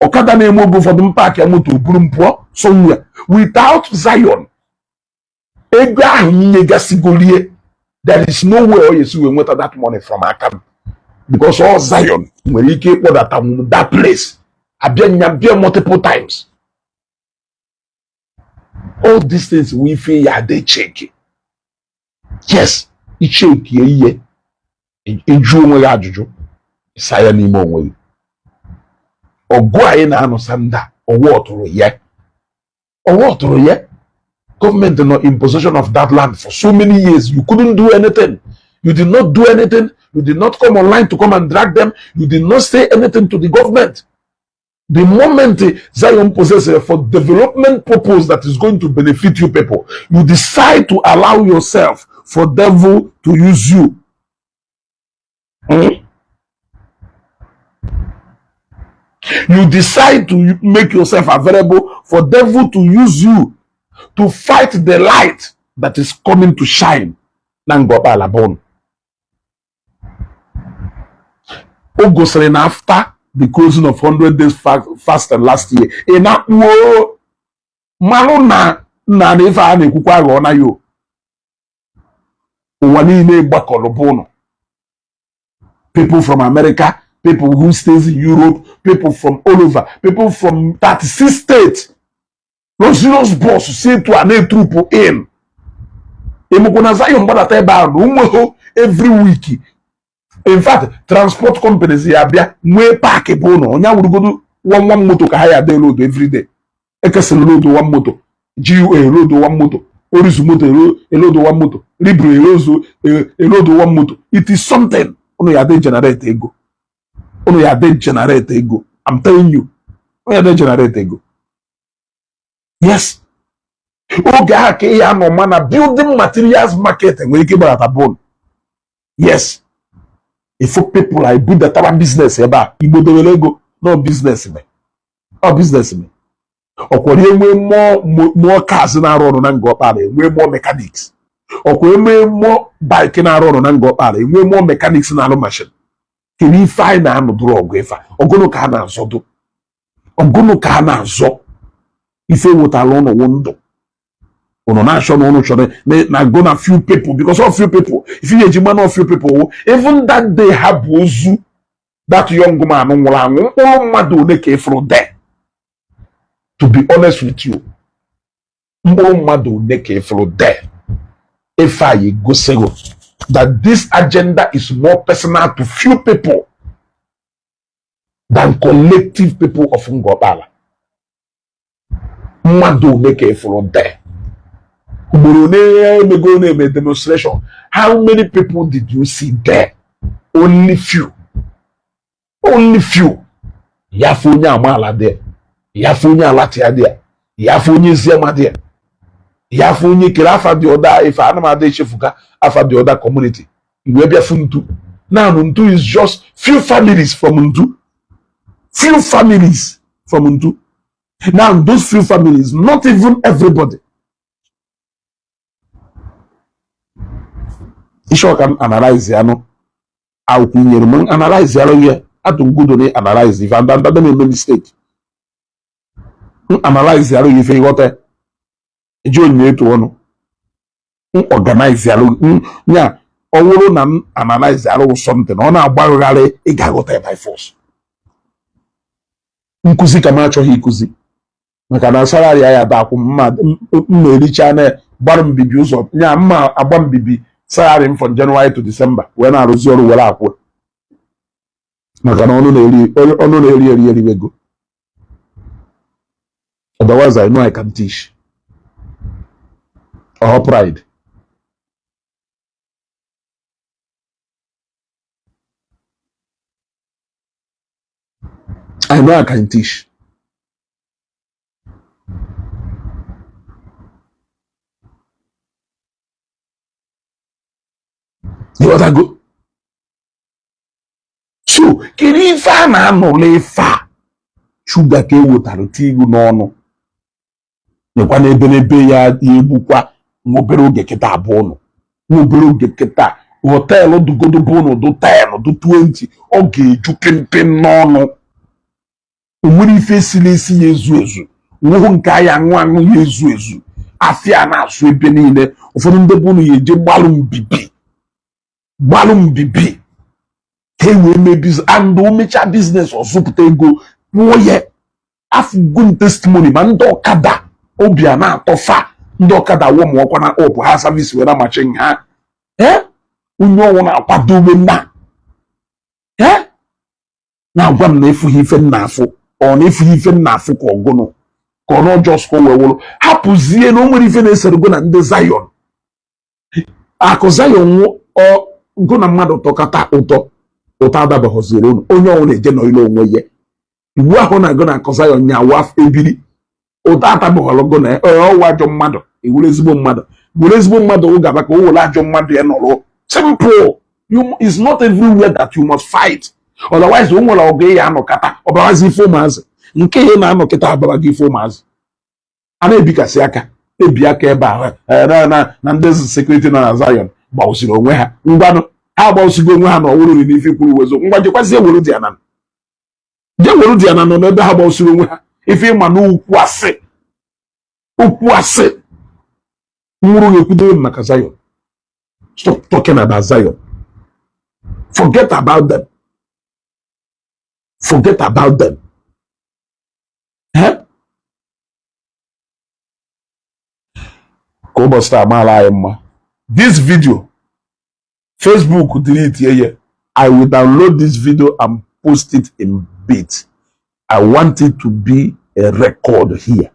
Ọkada na-eme oge ụfọdụ m park ya moto buru m pụọ somewhere. Without Zion, ego ahụ nyegasịgorie, there is no way ọ esi wee nweta that money from aka m, because all Zion nwere ike ịkpọdata m that place, abịa nya bịa multiple times. All these things we ife ya dey check. Yes, ichekie ihe, ịjụ onwe gị ajụjụ, ịsa ya n'ime onwe gị. Ọgụ anyị na-anụsa ndị a, ọwụ ọtụrụ ya, ọwụ ọtụrụ ya. Gọọmenti nọ in possession of that land for so many years. You couldn't do anything. You did not do anything. You did not come online to come and drag them. You did not say anything to the government. The moment Zion possesses for development purpose that is going to benefit you people, you decide to allow yourself for devil to use you. You decide to make yourself available for devil to use you to fight the light that is coming to shine na Ngọkpala bụnụ. O gosiri na after The closing of 100 days fasting last year, ị na-akpuo malụ na nna na ife a na-ekwukwa aghọọ na yo. Ụwa niile gbakọrọ bụ ụnụ, people from America, people who stays in Europe, people from all over, people from 36 states, luxurious bus si etu a na-etroop in. Ịmụkwụ na Zion gbadata ebe ahụ na onweghị every week. In fact, transport companies ya bịa nwee park bụ ụlọ onye awụrụgodo one one moto ka ha ya dee load every day. Ekesịrị load one moto, GUA load one moto, Orizu moto eload one moto, Libro elozu eload one moto. It is something unu ya dị generate ego, unu ya dị generate ego. I'm telling you, unu ya dị generate ego. Yes, oge ahụ ka ị ya anọ ma na building materials market nwere ike ịgbadata bụl. Yes, ifo people a ebudatara business ebe a, Igbo dewere ego no business me, ọ business me. Ọkwọrọ enwe mmụọ cars na-arụ ọrụ na Ngor Okpala, enwe mmụọ mechanics. Ọkwa enwe mmụọ bike na-arụ ọrụ na Ngor Okpala, enwe mmụọ mechanics na-arụ machine. Kedu ife anyị na-anọdụrụ ọgụ ife a? Ọgụnụ ka a na-azọdụ, ọgụnụ ka a na-azọ. Ife wụtara ụnụ wụ ndụ ụnụ na-achọ na ụnụ chọrọ na go na few people, because of few people. If you eji mmanụ of few people wụ, even that day ha bụ ozu that young man nwụrụ anwụ, mkpụrụ mmadụ ole ka ịfụrụ there? To be honest with you, mkpụrụ mmadụ ole ka ịfụrụ there? Ife a egosigo that this agenda is more personal to few people than collective people of Ngor Okpala. Mmadụ ole ka ịfụrụ there? Ugboro ole emego na-eme demonstration, how many people did you see there? Only few, only few. Ya fụ onye amaala there, ya fụ onye alatia there, ya fụ onye eziama there, ya fụ onye kere afa dị ọda ife ana m ada echefuka afa dị ọda community. Igwe bịa fụ Ntu naanụ. Ntu is just few families from Ntu, few families from Ntu. Now those few families, not even everybody. Ịchọ ka m analyze ya nụ akwụkwọ nyere m analyze ya ya atụ ngudo na analyze ife and and na-eme mistake. M analyze ya ife ịghọta eji onyinye etu ọnụ m organize ya nya. Ọ wụrụ na m analyze arụ something, ọ na-agbagharị, ị ga-aghọta ya by force. Nkụzi ka m achọghị ịkụzi maka na salary ya da akwụ mma mma ericha na gbara mbibi ụzọ nya mma agba mbibi salary m from January to December wee na-arụzi ọrụ were akwụ maka na ọnụ na-eri ọnụ na-eri eri eriwego. Otherwise, I know I can teach or pride. I know I can teach. Ịghọtago? So kedu ife a na-anọla ife a? Shuga ka e wetara tiigu n'ọnụ nyekwa n'ebe n'ebe ya ya egbukwa nwa obere oge kịta abụọ ụnụ, nwa obere oge kịta hotel dugodo bụ ụnụ du 10 du 20, ọ ga-eju pimpim n'ọnụ. O nwere ife siri esi ya ezu ezu, nwụhụ nke a ya aṅụ aṅụ ya ezu ezu. Afịa na-asụ ebe niile. Ụfọdụ ndị bụ ụnụ ya eje gbalụ mbibi, gbalụ mbibi ka e wee mee business, and o mechaa business, ọ zụpụta ego kwụọ ya. Afụgo m testimony ma ndị ọkada obi a na-atọ fa, ndị ọkada wọmụọkwa na ọpụ ha service were amachi ha. Ee, onye ọnwụ na-akwadobe na ee na-agwa m na efughị ife m na-afụ, ọ na-efughị ife m na-afụ ka ọgụnụ ka ọ n'ọjọọ sụkọ wee wụrụ hapụzie na o nwere ife na-eserego na ndị Zion akụ Zion nwụ ọgụ na mmadụ tọkata ụtọ ụtọ adabaghọziri unu. Onye ọnwụ na-eje nọile onwe ya iwu ahụ na-agụ na akụ Zion nya awa ebiri ụtọ atabaghọrọ na ọwụ ajọ mmadụ ewere ezigbo mmadụ were ezigbo mmadụ ụgaba ka o were ajọ mmadụ ya nọrọ. Simple. You is not everywhere that you must fight, otherwise o nwere ọgụ ya anọkata ọbarazi ife ụmụazị nke ya na-anọkịta abara gị ife ụmụazị a na-ebikasị aka ebi aka ebe a na ndị security nọ na Zion gbawụsiri onwe ha. Ngwanụ, ha agbawụsigo onwe ha na ọwụrụ n'ife kwuru wezo. Ngwa, jekwazie were dị ya na Jee were dị ya na nọ n'ebe ha gbasiri onwe ha. Ife ịma na okwu asị, okwu asị nwụrụ ga-ekwudobe m maka Zion. Stop talking about Zion. Forget about them. Forget about them. Eh? Ka ụbọchị taa maala anyị mma. This video, Facebook delete ye. I will download this video and post it in bit. I want it to be a record here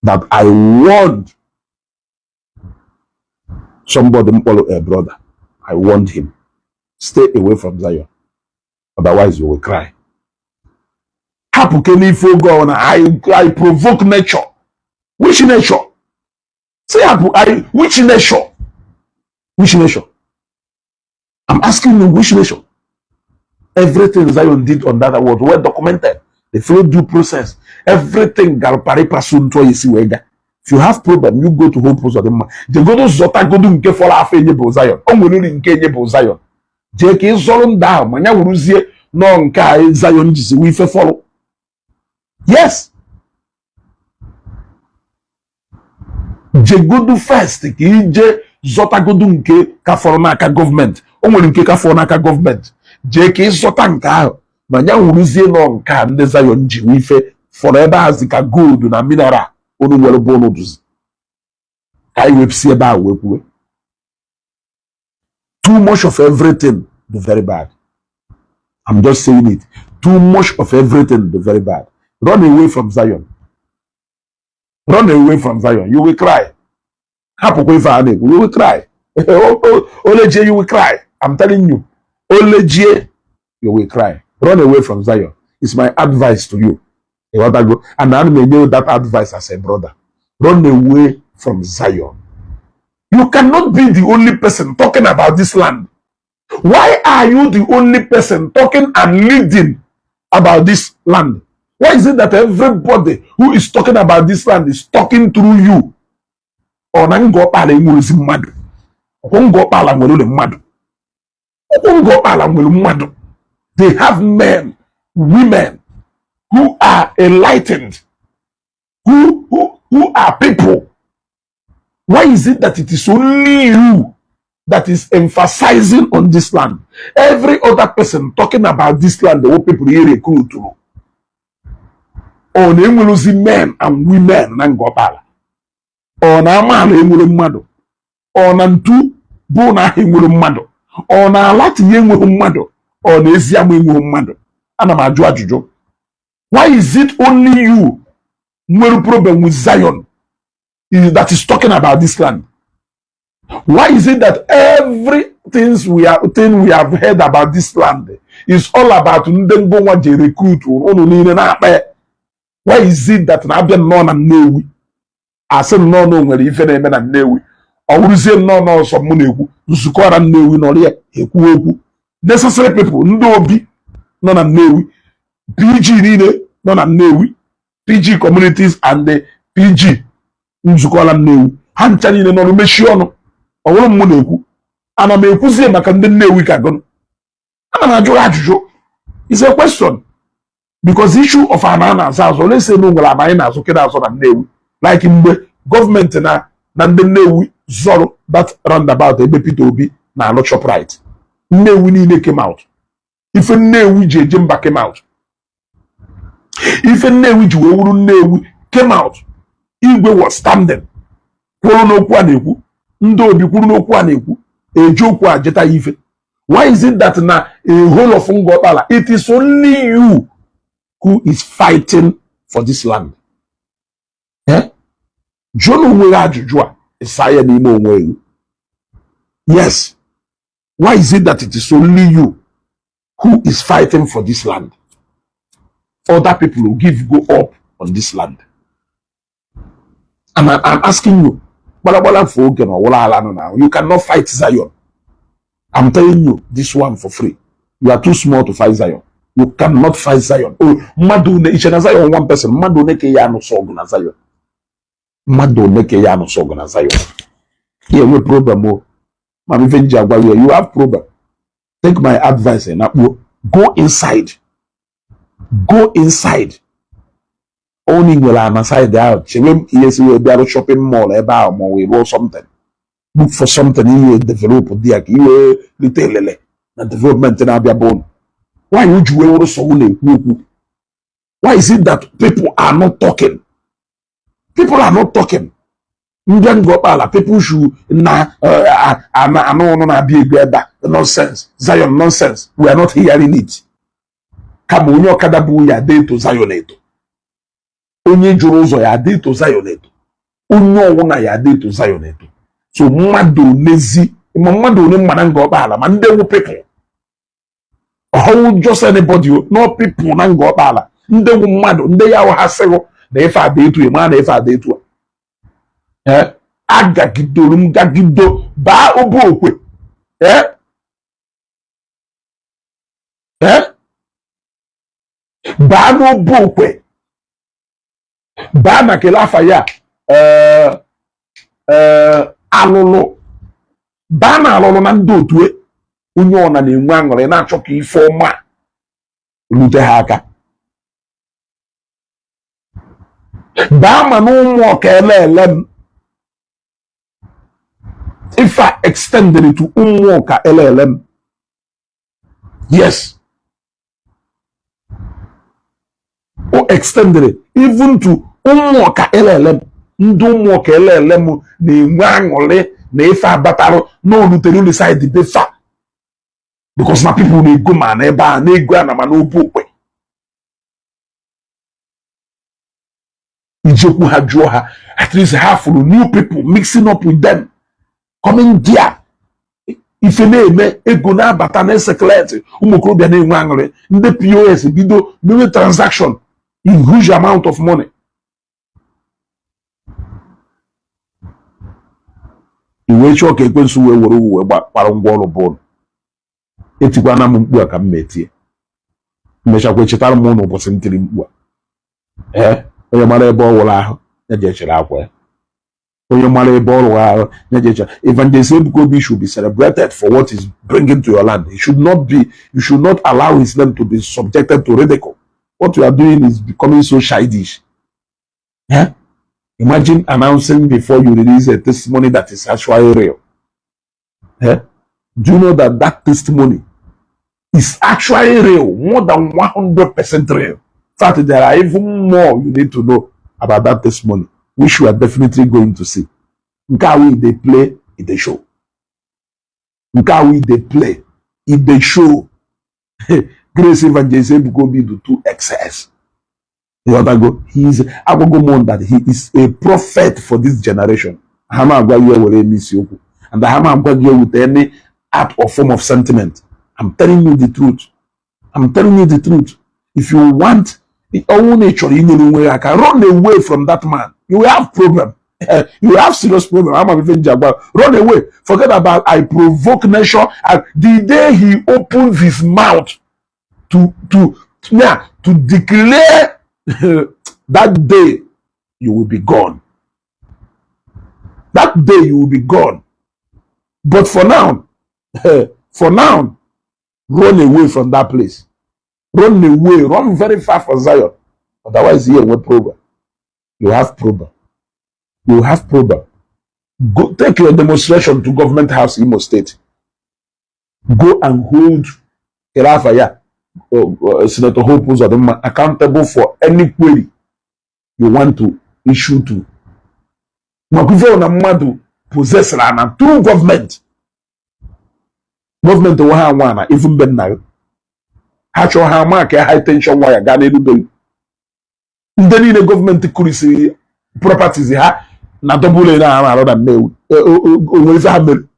that I warned somebody, mkpọrọ a brother. I warned him, stay away from Zion, otherwise you will cry. Hapụ ke n'ife oge ọbụla I provoke nature. Which nature? Say hapụ I, which nature? Which nature? I'm asking you, which nation? Everything Zion did on that was well documented. They follow due process. Everything gara pari passu ntụ esi wee ga. If you have problem, you go to Hope Uzodimma. Jegodo zọtagodo nke fọrọ afọ enye bụ Zion. O nwere uri nke enye bụ Zion. Jee ka ị zọrọ ndị ahụ ma ya wuruzie nọọ nke a Zion jizi wee ife fọrọ. Yes. Jegodu first ka ije zọtagodu nke ka fọrọ n'aka gọọmenti. O nwere nke ka fọrọ n'aka gọọmenti. Jee ka ịzọta nke ahụ ma ya wuruzie nọ nke a ndị Zion ji wee ife fọrọ ebe ahụ zi ka gold na mineral unu nwere bụ unu duzi. Ka anyị wepụsị ebe ahụ wee kwuwe. Too much of everything do very bad. I'm just saying it. Too much of everything do very bad. Run away from Zion. Run away from Zion. You will cry. Hapụkwa ife a na-ekwu. You will cry. Olejie, you will cry. I'm telling you. Olejie, you will cry. Run away from Zion. It's my advice to you. Ịghọtago? And ana m enye you that advice as a brother. Run away from Zion. You cannot be the only person talking about this land. Why are you the only person talking and leading about this land? Why is it that everybody who is talking about this land is talking through you? Ọ na Ngor Okpala enwerezi mmadụ. Ọkwụ Ngor Okpala nwere ụlọ mmadụ. Ọkwụ Ngor Okpala nwere mmadụ. They have men, women who are enlightened, who are people. Why is it that it is only you that is emphasizing on this land? Every other person talking about this land, the whole people here recruit to. Ọ na-enwerozi men and women na Ngor Okpala. Ọ na amaala enwere mmadụ. Ọ na ntu bụ na ahụ enwere mmadụ. Ọ na ala tinye enweghị mmadụ. Ọ na ezi ama enweghị mmadụ. Ana m ajụ ajụjụ. Why is it only you nwere problem with Zion that is talking about this land? Why is it that everything we have heard about this land is all about ndị mbụ nwa ji recruit unu niile na-akpa ya? Why is it that na-abịa nnọọ na Nnewi, asị nnọọ na o nwere ife na-eme na Nnewi, ọ wụrụzie nnọọ n'ọsọ mụ na-ekwu nzukọ ọra Nnewi nọrọ ya ekwu okwu? Necessary people, ndị obi nọ na Nnewi, PG niile nọ na Nnewi, PG communities and the PG nzukọ ọra Nnewi, ha ncha niile nọrọ mechie ọnụ. Ọ bụrụ mụ na-ekwu, ana m ekwuzie maka ndị Nnewi ka gụnụ? Ana m ajụ ha ajụjụ. It's a question, because issue of ana na-azụ azụ ole sị na nwere ana anyị na-azụ kịda azụ na Nnewi, like mgbe gọọmenti na ndị Nnewi zọrọ that roundabout ebe Peter Obi na-alụ Shoprite. Nnewi niile came out. Ife Nnewi ji eje mba came out. Ife Nnewi ji wee wuru Nnewi came out. Igwe was standing, kwuru n'okwu a na-ekwu, ndị obi kwuru n'okwu a na-ekwu, eji okwu a jeta ya ife. Why is it that na a whole of Ngor Okpala, it is only you who is fighting for this land? Eh? Jụọ na onwe gị ajụjụ a, ịsa ya n'ime onwe gị. Yes, why is it that it is only you who is fighting for this land? Other people will give go up on this land. And I'm asking you, gbalagbala for oge na ọwụla ala nọ now. You cannot fight Zion. I'm telling you this one for free. You are too small to fight Zion. You cannot fight Zion. Oh, mmadụ one iche na Zion one person, mmadụ one ka ya anụsọ ọgụ na Zion? Mmadụ one ka ya anụsọ ọgụ na Zion? Ya enwe problem o. Ma ife nji agwa you, you have problem. Take my advice na kpuo, go inside. Go inside. Only nwere ana side ahụ, chebe m ka ihe si wee bịarụ shopping mall ebe ahụ, ma ọ wee rụọ something. Look for something ihe develop dị ya ka iwee rite elele na development na-abịa bụ ụnụ. Why o ji wee wụrụ sọ na-ekwu okwu? Why is it that people are not talking? People are not talking. Ndị Ngọkpala, people should na anụ ụnụ na-abịa ego ebe a. Nonsense, Zion nonsense, we are not hearing it. Kama onye ọkada bụ ya ada eto Zion eto, onye jụrụ ụzọ ya ada eto Zion eto, onye ọwụna ya ada eto Zion eto. So mmadụ onezi ma mmadụ one mma na Ngọkpala, ma ndị wu people ọhụụ, just anybody, no people na Ngọkpala, ndị wu mmadụ, ndị ya ha sịghụ na ife ada etu ma na ife ada etu a. Agagidoro m gagido baa obu okwe, ee ee, baa n'obu okwe, baa na kele afa ya, ee ee, alụlụ, baa na alụlụ na ndị otu onye ọna na-enwe aṅụrị na-achọ ka ife ọma rute ha aka. Baa ma na ụmụ ọka ele ele m, if I extended it to ụmụ ọka ele ele m, yes, o extended it even to ụmụ ọka ele ele m. Ndị ụmụ ọka ele ele m na-enwe aṅụrị na ife abatarụ na olutere ulu side befa, because na people na-ego ma na ebe a na-ego ana ma n'obu okwe. Ijekwu ha jụọ ha, at least ha fụrụ new people mixing up with them coming there, ife na-eme, ego na-abata na esekleti, ụmụ okorobịa na-enwe aṅụrị, ndị POS bido mewe transaction in huge amount of money. I wee chọọ ka ekwensu wee were uwe gbara ngwa ọrụ bụọlụ. Etikwana m mkpu a ka m metie, mechakwa echetara m ụnụ ụbọchị m tiri mkpu a. Ee, onye mara ebe ọ wụrụ ahụ ya ji echere akwa ya, onye mara ebe ọ rụrụ ahụ ya ji echere. Evangelist Ebuka Obi should be celebrated for what he's bringing to your land. He should not be, you should not allow his name to be subjected to ridicule. What you are doing is becoming so childish. Yeah? Imagine announcing before you release a testimony that is actually real. Yeah? Do you know that that testimony is actually real, more than 100% real? In fact, there are even more you need to know about that testimony, which you are definitely going to see. Nke a we dey play in the show. Nke a we dey play in the show. Grace Evangelist Ebuka Obi do 2 XS. Ịghọtago? He is, agwago m that he is a prophet for this generation. Ha ma agwa gị were eme isiokwu, and ha ma agwa gị with any art or form of sentiment. I'm telling you the truth. I'm telling you the truth. If you want, ọnwụ na ị chọrọ inyere onwe ya aka, run away from that man. You will have problem. You will have serious problem. Ama m ife nji agwa. Run away. Forget about I provoke nation. And the day he opens his mouth to declare, that day you will be gone. That day you will be gone. But for now, for now, run away from that place. Run away. Run very far from Zion. Otherwise, here we problem. You have problem. You have problem. Go take your demonstration to Government House, Imo State. Go and hold Kerafaya, Senator Hope Uzodinma accountable for any query you want to issue to. Maka ife na mmadụ possess na through government. Gọọmenti nwe ha nwa na even be nna gị. Ha chọọ ha ama ka high tension wire gaa n'elu be gị. Ndị niile gọọmenti kụrisiri properties ha na double A na arụ na Nnewi, onwere ife ha merụ,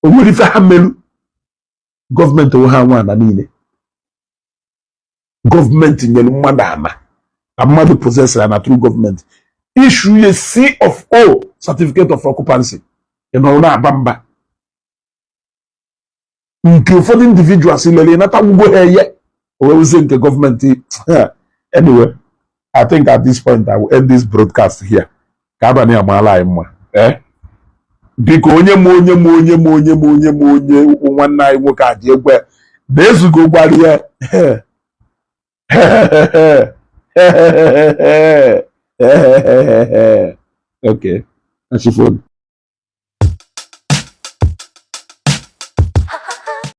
onwere ife ha merụ. Gọọmenti nwe ha nwa na niile. Gọọmenti nyere mmadụ ana ka mmadụ possess ya na through gọọmenti, issue a C of O, certificate of occupancy, ị nọrọ na-aba mba nke ụfọdụ individuals lere nata ngwo ha eye owewuzie nke gọọmenti. Anyway, I think at this point I will end this broadcast here. Ka abalị amaala anyị mma. Biko, onye ma onye ma onye ma onye ma onye ma onye nwanne anyị nwoke a ji egwe na ezugo gwara ya. Okay, phone.